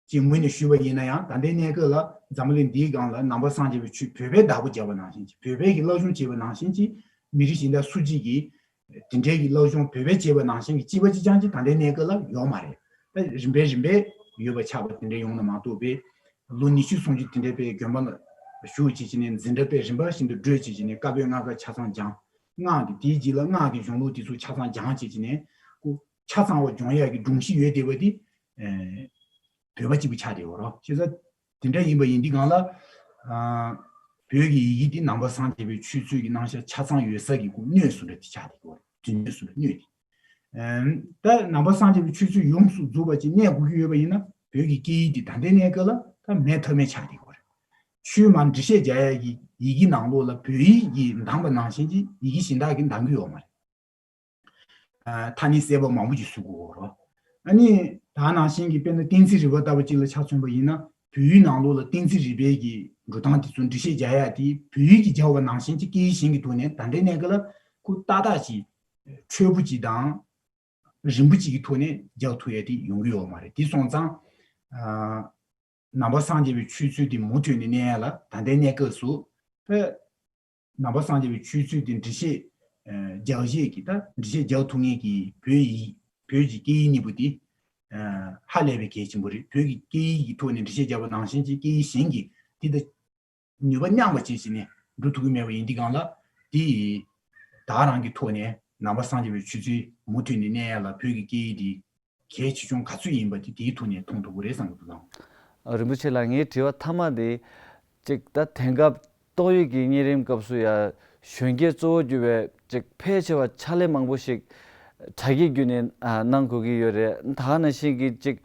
ཀྱི་ངོས་ནས་ཞུས་པ་ཡིན་ན་ཡང་། ད་ལྟའི་གནས་སྐབས་ལ་འཛམ་བུ་གླིང་འདིའི་སྒང་ལ་ནང་པ་སངས་རྒྱས་པའི་ཆོས་བོད་པས་བདག་པོ་བྱས་པ་ནང་བཞིན་ཅིག་བོད་པས་ཀྱི་སློབ་སྦྱོང་བྱས་པ་ནང་བཞིན་ཅིག་མི་རིགས་གཞན་དག་སུ་གཅིག་གིས་དེ་འདྲའི་གི་སློབ་སྦྱོང་བོད་པས་བྱས་པ་ནང་བཞིན་གྱི་གཅིག་པ་གཅིག་རྐྱང་ཅིག་ད་ལྟའི་གནས་སྐབས་ལ་ཡོད་མ་རེད། ད་རིམ་པས་རིམ་པས་ཡོད་པ་ཆགས་པ་དེ་འདྲ་ཡོང་ན་མ་གཏོགས་པའི་ལོ་ཉི་ཤུ་སུམ་ཅུ་དེ་འདྲའི་པའི་དགོན་པ་ལ་བཞུགས་བྱས་བྱས་ནས་འཛིན་གྲྭ་པའི་རིམ་པ་བཞིན་དུ་བགྲོད་བྱས་བྱས་ནས་བཀའ་པོད་ལྔ་ཀ་ཆ་ཚང་སྦྱངས། སྔགས་ཀྱི་དེའི་རྗེས་ལ་སྔགས་ཀྱི་གཞུང་ལུགས་དེ་ཚོ་ཆ་ཚང་སྦྱངས་བྱས་བྱས་ནས་ཁོ་ཆ་ཚང་བ་སྦྱོང་ཡག་གི་སྒྲོམ་གཞི་ཡོད་བསྡད་པ་དེ་ཨེ་བོད་པ་གཅིག་པུ་ཆགས་བསྡད་ཡོད་རེད། བྱས་ཙང་དེ་འདྲ་ཡིན་པ་ཡིན་དུས་སྒང་ལ། ཨ་བོད་ཀྱི་ཡི་གེ་འདི་ནང་པ་སངས་རྒྱས་པའི་ཆོས་ཚུལ་གྱི་རྣམ་གཞག་ཆ་ཚང་ཡོད་ས་གི་སྒོ་གནས་སུ་འདྲ་དེ་ཆགས་བསྡད་ཡོད་རེད། རིག་གནས་སུ་འདྲ་གནས་ཏེ། ཨམ་ད་ནང་པ་སངས་རྒྱས་པའི་ཆོས་ཚུལ་ཡོངས་སུ་རྫོགས་པ་ཅིག་གནས་དགོས་ཀྱི་ཡོད་པ་ཡིན་ན། བོད་ཀྱི་སྐད་ཡིག་འདི་ད་ལྟའི་གནས་སྐབས་ལ་ད་མེད་ཐབས་མེད་ཆགས་བསྡད་ཡོད་རེད། ཆོས་མར་འགྲེལ་བཤད་རྒྱག་ཡག་གི་ཡི་གེ་ནང་ལོགས་ལ་བོད་ཡིག་གིས་འདམས་པ་ནང་བཞིན་གྱི་ཡི་གེ་གཞན་དག་གིས་འདམས་ཀྱི་ཡོད་མ་རེད། ཨ་ཐ་སྙད་གསལ་པོ་མང་པོ་ཅིག་བཟོ་དགོས་ཀྱི་ཡོད་རེད། ཨ་ནི་ད་ནང་བཞིན་གྱི་དཔེར་ན་གཏན་ཚིགས་རིག་པ་ལྟ་བུ་ཅིག་ལ་ཆ་མཚོན་པ་ཡིན་ན། བོད་ཡིག་ནང་ལོགས་ལ་གཏན་ཚིགས་རིག་པའི་གི་འགྲོ་སྟངས་དེ་ཚོ་འགྲེལ་བཤད་རྒྱག་ཡག་དེ་བོད་ཡིག་གིས་སྦྱར་བ་ནང་བཞིན་གྱི་སྐད་ཡིག་གཞན་གྱི་ཐོག་ནས་ད་ལྟའི་གནས་སྐབས་ལ་ཁོ་ཏག་ཏག་ཅིག་འཕྲོད་པོ་ཅིག་དང་རིང་པོ་ཅིག་གི་ཐོག་ནས་རྒྱག་ཐུབ་ཡག་དེ་ཡོང་གི་ཡོད་མ་རེད། དེ་སོང་ཙང་། ཨ་ནང་པ་སངས་རྒྱས་པའི་ཆོས་ཚུལ་དེ་མུ་མཐུད་ནས་གནས་ཡག་ལ་ད་ལྟའི་གནས་སྐབས་སུ། ཨ་ནང་པ་སངས་རྒྱས་པའི་ཆོས་ཚུལ་དེ་འགྲེལ་བཤད་ཨ་རྒྱག་བྱེད་ཀྱི་ད་འགྲེལ་བཤད་རྒྱག་ཐུབ་མཁན་གྱི་བོད་ཡིག་བོད་ཀྱི་སྐད་ཡིག་གཉིས་པོ་དེ་ཨ་ཧ་ལས་པའི་གལ་ཆེན་པོ་རེད། བོད་ཀྱི་སྐད་ཡིག་གི་ཐོག་ནས་འགྲེལ་བཤད་རྒྱག་པ་ནང་བཞིན་གྱི་སྐད་ཡིག་གཞན་གྱིས་དེ་ད་ནུས་པ་མཉམ་པ་བྱེད་བྱས་ནས་འགྲོ་ཐུབ་ཀྱི་མེད་པ་ཡིན་དུས་སྒང་ལ། དེ་ད་རང་གི་ཐོག་ནས་ནང་པ་སངས་རྒྱས་པའི་ཆོས་ཚུལ་མུ་མཐུད་ནས་གནས་ཡག་ལ་བོད་ཀྱི་སྐད་ཡིག་དེ་གལ་ཆེ་ཆུང་ག་ཚོད་ཡིན་པ་དེ་དེའི་ཐོག་ནས་མཐོང་ཐུབ་ཀྱི་རེད་བསམ་གྱི་འདུག་ལགས། རིན་པོ་ཆེ་ལགས། ངའི་དྲི་བ་མཐའ་མ་དེ་ཅིག་ད་དེང་སྐབས་ཏོག་དབྱིབས་ཀྱི་གཉན་རིམས་སྐབས་སུ་ཡང་གཞོན་སྐྱེས་གཙོ་བོ་གྱུར་བའི་ཅིག་ཕལ་ཆེ་བ་ཕྱག་ལས་མང་པོ་ཞིག་དྲ་རྒྱའི་བརྒྱུད་ནས་ཨ་གནང་དགོས་ཀྱི་ཡོད་རེད། ད་ག་ནང་བཞིན་གྱི་ཅིག་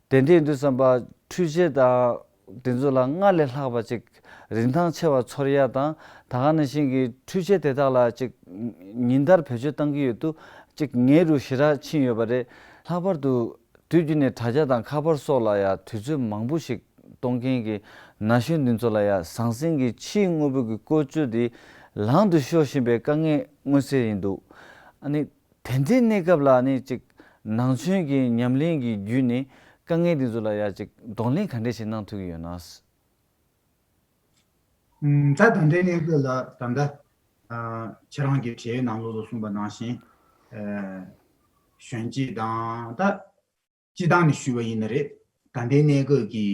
དེ་འདྲ་ཡིན་དུས་ཙམ་པ་འཕྲུལ་ཆས་དང་དེ་ཚོ་ལ་སྔར་ལས་ལྷག་པ་ཅིག་རིན་ཐང་ཆེ་བ་ཚོར་ཡ་དང་། ད་ག་ནང་བཞིན་གྱི་འཕྲུལ་ཆས་དེ་དག་ལ་ཅིག་ཉིན་ལྟར་བེད་སྤྱོད་བཏང་གི་ཡོད་དུས་ཅིག་ཉེ་རུ་ཞེ་དྲག་ཕྱིན་ཡོད་པ་རེད། ལྷག་པར་དུ་དུས་རྒྱུན་ནས་དྲ་རྒྱ་དང་ཁ་པར་སོགས་ལ་ཡང་དུས་ཚོད་མང་པོ་ཞིག་གཏོང་མཁན་གྱི་ན་གཞོན་འདི་ཚོ་ལ་ཡང་ཟང་ཟིང་གི་ཕྱིའི་དངོས་པོ་གི་བཀོལ་སྤྱོད་འདི་ལང་དུ་ཤོར་བཞིན་པའི་དཀའ་ངལ་མངོན་གསལ་ཡིན་འདུག་ཨ་ནི་དེ་འདྲའི་གནས་སྐབས་ལ་ཨ་ནི་ཅིག་ནང་ཆོས་ཀྱི་ཉམས་ལེན་གྱི་བརྒྱུད་ནས་དཀའ་ངལ་འདི་ཚོ་ལ་ཡང་ཅིག་གདོང་ལེན་ག་འདྲ་ཞིག་གནང་ཐུབ་ཀྱི་ཡོད་ན། ད་ད་ལྟའི་གནས་སྐབས་ལ་ད་ལྟ་ཨ་ཁྱེད་རང་གི་དྲི་བའི་ནང་ལོགས་ལ་གསུངས་པ་ནང་བཞིན་ཨ་གཞོན་སྐྱེས་དང་ད་སྤྱི་བཏང་ནས་ཞུས་པ་ཡིན་ན་རེད། ད་ལྟའི་གནས་སྐབས་ཀྱི་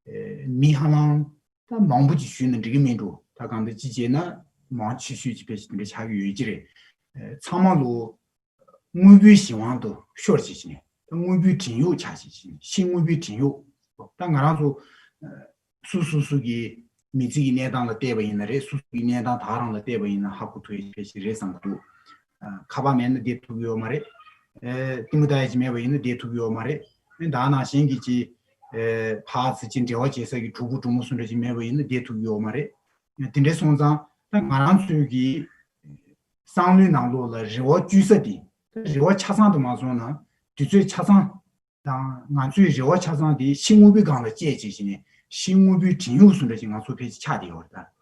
ཨ་མི་ཧ་ལམ་ད་མང་པོ་ཅིག་ཞུས་ན་འགྲིག་གི་མི་འདུག་ད་གང་ལྟར་སྤྱི་བྱས་ན་མང་ཆེ་ཤོས་ཀྱི་ཕལ་ཆེར་དེ་འདྲ་ཆགས་ཀྱི་ཡོད་ཀྱི་རེད། ཨ་ཚང་མ་ལོ་དངོས་པོའི་གཞན་དབང་དུ་ཤོར་བྱེད་ཀྱི་ནས་དངོས་པོའི་བྲན་གཡོག་ཆགས་བྱེད་ཀྱི་ནས་ཕྱི་དངོས་པོའི་བྲན་གཡོག་ད་ང་རང་ཚོ་སུ་སུ་སུ་གི་མི་ཚེ་གི་གནས་སྟངས་ལ་བལྟས་པ་ཡིན་ན་རེད། སུ་སུ་གི་གནས་སྟངས་དག་རང་ལ་བལྟས་པ་ཡིན་ན་ཧ་གོ་ཐུབ་ཡ་ཕལ་ཆེར་རེད་བསམ་གི་འདུག་ཁ་པར་མེད་ན་བསྡད་ཐུབ་ཀྱི་ཡོད་མ་རེད། ཨེ་ལྟད་མོ་ལྟ་ཡ་ཅིག་མེད་པ་ཡིན་ན་བསྡད་ཐུབ་ཀྱི་ཡོད་མ་རེད། ཨེ་ད་ནང་བཞིན་གྱི་ཅིག་ཨེ་ཕར་ཚུར་ཅིག་འབྲེལ་བ་བྱེད་ས་གི་གྲོགས་པོ་གྲོགས་མོ་སུ་འདྲ་ཅིག་མེད་པ་ཡིན་ན་བསྡད་ཐུབ་ཀྱི་ཡོད་མ་རེད། དེ་འདྲ་སོང་ཙང་ད་ང་རང་ཚོའི་གི་བསམ་བློའི་ནང་ལོགས་ལ་རེ་བ་བཅོལ་ས་དེ་རེ་བ་ཆ་ཚང་དུ་མ་སོང་ན་དུས་ཚོད་ཆ་ཚང་དང་ང་ཚོའི་རེ་བ་ཆ་ཚང་དེ་ཕྱི་དངོས་པོའི་སྒང་ལ་བཅད་བྱས་བྱས་ནས་ཕྱི་དངོས་པོའི་བྲན་གཡོག་སུ་འདྲ་ཅིག་ང་ཚོ་ཕལ་ཆེར་ཆགས་བསྡད་ཡོད་རེད་ད།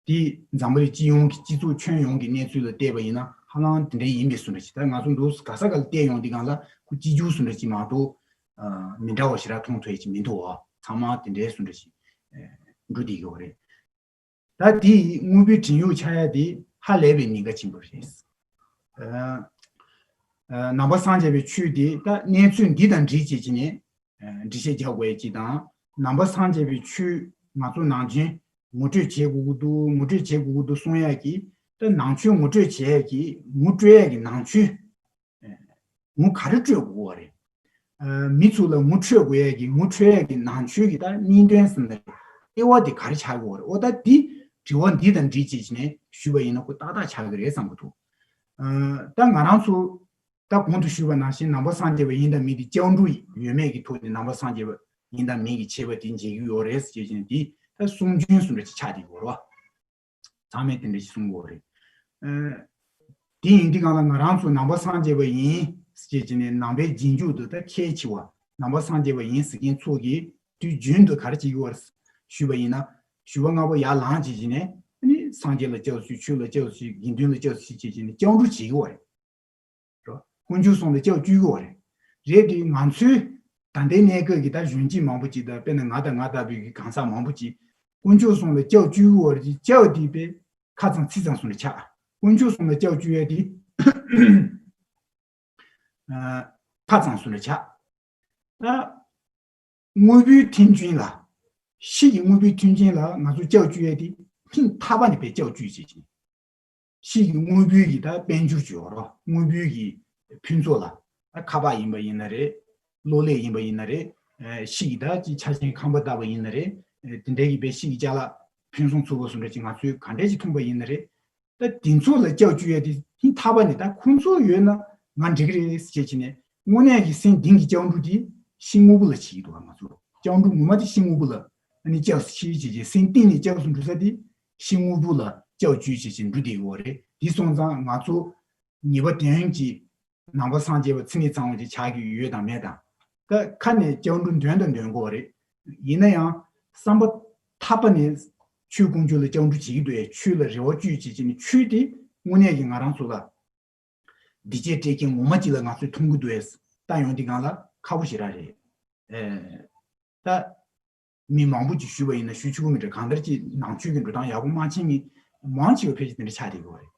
དེ་འཛམ་བུ་གླིང་སྤྱི་ཡོངས་ཀྱི་སྤྱི་ཚོགས་ཁྱོན་ཡོངས་ཀྱི་གནས་ཚུལ་ལ་བལྟས་པ་ཡིན་ན་ཧ་ལམ་དེ་འདྲ་ཡིན་པའི་བཟོ་འདྲ་ཞིག་ད་ང་ཚོ་འདུག་ག་ས་ག་ལ་བལྟས་ཡོང་དུས་སྒང་ལ་ཁོ་སྤྱི་རྒྱུ་བཟོ་འདྲ་ཞིག་མ་གཏོགས་མི་འདྲ་བ་ཞེ་དྲག་མཐོང་ཐུབ་ཀྱི་མི་འདུག་ཨ་ཚང་མ་དེ་འདྲའི་བཟོ་འདྲ་ཞིག་འགྲོ་བསྡད་ཀྱི་ཡོད་རེད། ད་དེ་དངོས་པོའི་བྲན་གཡོག་ཆགས་ཡ་དེ་ཧ་ལས་པའི་ཉེན་ཁ་ཆེན་པོ་རེད། ནང་པ་སངས་རྒྱས་པའི་ཆོས་དེ་ད་གནས་ཚུལ་འདི་དང་འདྲིས་བྱེད་ཀྱི་ནས། འགྲེལ་བཤད་རྒྱག་དགོས་ཀྱི་དང་། ནང་པ་སངས་རྒྱས་པའི་ཆོས་ང་ཚོ་ནང་ཆོས་ངོ་སྤྲོད་བྱེད་དགོས་ཀྱི་འདུག་ངོ་སྤྲོད་བྱེད་དགོས་ཀྱི་འདུག་གསུང་ཡ་གི། ད་ནང་ཆོས་ངོ་སྤྲོད་བྱེད་ཡ་གི་ངོ་སྤྲོད་ཡ་གི་ནང་ཆོས་ངོ་ག་རེ་སྤྲོད་དགོས་པ་རེད། མི་ཚོ་ལ་ངོ་འཕྲོད་དགོས་ཡ་གི་ངོ་འཕྲོད་ཡ་གི་ནང་ཆོས་ཀྱི་ད་སྙིང་དོན་ཟེར་ན་ལྟེ་བ་དེ་ག་རེ་ཆགས་དགོས་པ་རེད། འོ་ད་འདི་དྲི་བ་འདི་དང་འདྲིས་བྱེད་ཀྱི་ནས་ཞུས་པ་ཡིན་ན་ཁོ་ཏག་ཏག་ཆགས་ཀྱི་རེད་བསམ་གྱི་འདུག་ད་ང་རང་ཚོ། ད་གོང་དུ་ཞུས་པ་ནང་བཞིན་ནང་པ་སངས་རྒྱས་པ་ཡིན་དང་མིན་དེ་སྐྱབས་འགྲོ་ཡོད་མེད་ཀྱི་ཐོག་ནས་ནང་པ་སངས་རྒྱས་པ་ཡིན་དང་མིན་གྱི་ཁྱད་པར་དེ་འབྱེད་ཀྱི་ཡོད་རེད་ཟེར་བྱས་ནས་དེ་ད་གསུམ་རྒྱུན་གསུམ་འདྲ་ཅིག་ཆགས་བསྡད་ཡོད་རེད་བ། ཚང་མས་དེ་འདྲ་ཞིག་གསུང་གི་ཡོད་རེད། ཨ་དེ་ཡིན་དུས་སྒང་ལ་ང་རང་ཚོ་ནང་པ་སངས་རྒྱས་པ་ཡིན་ཟེར་བྱས་ནས་ནང་པའི་རྗེས་འཇུག་ཏུ་ད་ཁས་འཆེ་བ་ནང་པ་སངས་རྒྱས་པ་ཡིན་ཟེར་མཁན་ཚོ་གིས་དུས་རྒྱུན་དུ་ག་རེ་བྱེད་ཀྱི་ཡོད་རེད་ཞུས་པ་ཡིན་ན་ཞུ་བ་ལྔ་པོ་ཡར་ལངས་བྱས་བྱས་ནས་ཨ་ནི་སངས་རྒྱས་ལ་སྐྱབས་སུ་མཆི། ཆོས་ལ་སྐྱབས་སུ་མཆི། དགེ་འདུན་ལ་སྐྱབས་སུ་མཆི་བྱས་བྱས་ནས་སྐྱབས་འགྲོ་བྱེད་ཀྱི་ཡོད་རེད། རོ། དཀོན་མཆོག་གསུམ་ལ་སྐྱབས་བཅོལ་གྱི་ཡོད་རེད། རེད་དེ་ང་ཚོའི་ད་ལྟའི་གནས་སྐབས་ཀྱི་ད་གཞོན་སྐྱེས་མང་པོ་ཅིག་དང་དཔེར་ན་ང་དང་ང་ལྟ་བུའི་གི་གང་ཟག་མང་པོ་ཅིག་དཀོན་མཆོག་གསུམ་ལ་སྐྱབས་བཅོལ་གྱི་ཡོད་རེད། སྐྱབས་དེ་དཔེ་ཁ་ཚང་ཚིག་ཚང་སོང་ནས་ཆགས། དཀོན་མཆོག་གསུམ་ལ་སྐྱབས་བཅོལ་ཡ་དེ་ཨ་ཕ་ཚང་སོང་ནས་ཆགས། ད་དངོས་པོའི་མཐུན་རྐྱེན་ལ། ཕྱི་གི་དངོས་པོའི་མཐུན་རྐྱེན་ལ་ང་ཚོ་སྐྱབས་བཅོལ་ཡ་དེ་སྙིང་ཐག་པ་ནས་དཔེ་སྐྱབས་བཅོལ་བྱེད་ཀྱི། ཕྱི་གི་དངོས་པོའི་གི་ད་དཔལ་འབྱོར་ཅིག་ཡོད་རོགས། དངོས་པོའི་གི་ཕུན་ཚོགས་ལ། ད་ཁ་པར་ཡིན་པ་ཡིན་ན་རེད། གློག་ཀླད་ཡིན་པ་ཡིན་ན་རེད། ཨ་ཕྱི་གི་ད་ཅིག་ཆ་རྐྱེན་ཁང་པ་བཏབ་པ་ཡིན་ན་རེད། ཨ་དེ་འདྲའི་གི་དཔེ་ཕྱི་གི་ཅ་ལག་ཕུན་སུམ་ཚོགས་པ་སུ་འདྲ་ཅིག་ང་ཚོས་ག་འདྲ་ཅིག་འཐུང་པ་ཡིན་ན་རེད། ད་དེ་ཚོ་ལ་སྐྱབས་བཅོལ་ཡ་དེ་སྙིང་ཐག་པ་ནས་ད་ཁོང་ཚོ་ཡོད་ན་ང་འགྲིག་གི་རེད་ཟེར་བྱས་ནས་དངོས་གནས་ཀྱི་སེམས་གཏིང་གི་སྐྱབས་འགྲོ་དེ་ཕྱི་དངོས་པོ་ལ་བྱེད་ཀྱི་འདུག་ང་ཚོ་སྐྱབས་འགྲོ་ངོ་མ་དེ་ཕྱི་དངོས་པོ་ལ་ཨ་ནི་སྐྱབས་སུ་མཆི་བྱས་བྱས་སེམས་གཏིང་ནས་སྐྱབས་སུ་འགྲོ་ས་དེ་ཕྱི་དངོས་པོ་ལ་སྐྱབས་བཅོལ་བྱས་བྱས་འགྲོ་བསྡད་ཡོད་རེད། དེ་སོང་ཙང་ང་ཚོ་ངེས་པ་དོན་གྱི་ནང་པ་སངས་རྒྱས་པ་ཚད་མེད་ཚང་བ་ཅིག་ཆགས་ཀྱི་ཡོད་དང་མེད་དང་། ད་ཁ་ནས་སྐྱབས་འགྲོ་འདོན་དང་འདོན་དགོས་རེད། ཡིན་ན་ཡང་བསམ་པ་ཐག་པ་ནས་ཆོས་དཀོན་མཆོག་ལ་སྐྱབས་འགྲོ་བྱེད་ཀྱི་འདུག་ཡ། ཆོས་ལ་རེ་བ་བཅོལ་བྱེད་ཀྱི་ནི་ཆོས་དེ་དངོས་གནས་ཀྱི་ང་རང་ཚོ་ལ་བདེ་སྐྱིད་སྤྲད་མཁན་ངོ་མ་ཅིག་ལ་ང་ཚོས་མཐོང་གི་འདུག་ཡ། ལྟ་ཡོང་དུས་སྒང་ལ་ཁག་པོ་ཞེ་དྲག་རེད། ཨེ། ད། མི་མང་པོ་ཅིག་ཞུས་པ་ཡིན་ན་ཞུ་ཆོག་གི་མི་འདྲ། གང་ལྟར་ཅིག་ནང་ཆོས་ཀྱི་འགྲོ་སྟངས་ཡག་པོ་མ་ཕྱིན་མཁན་མང་ཆེ་བ་ཕལ་ཆེར་དེ་འདྲ་ཆགས་བསྡད་ཀྱི་ཡོད་རེད།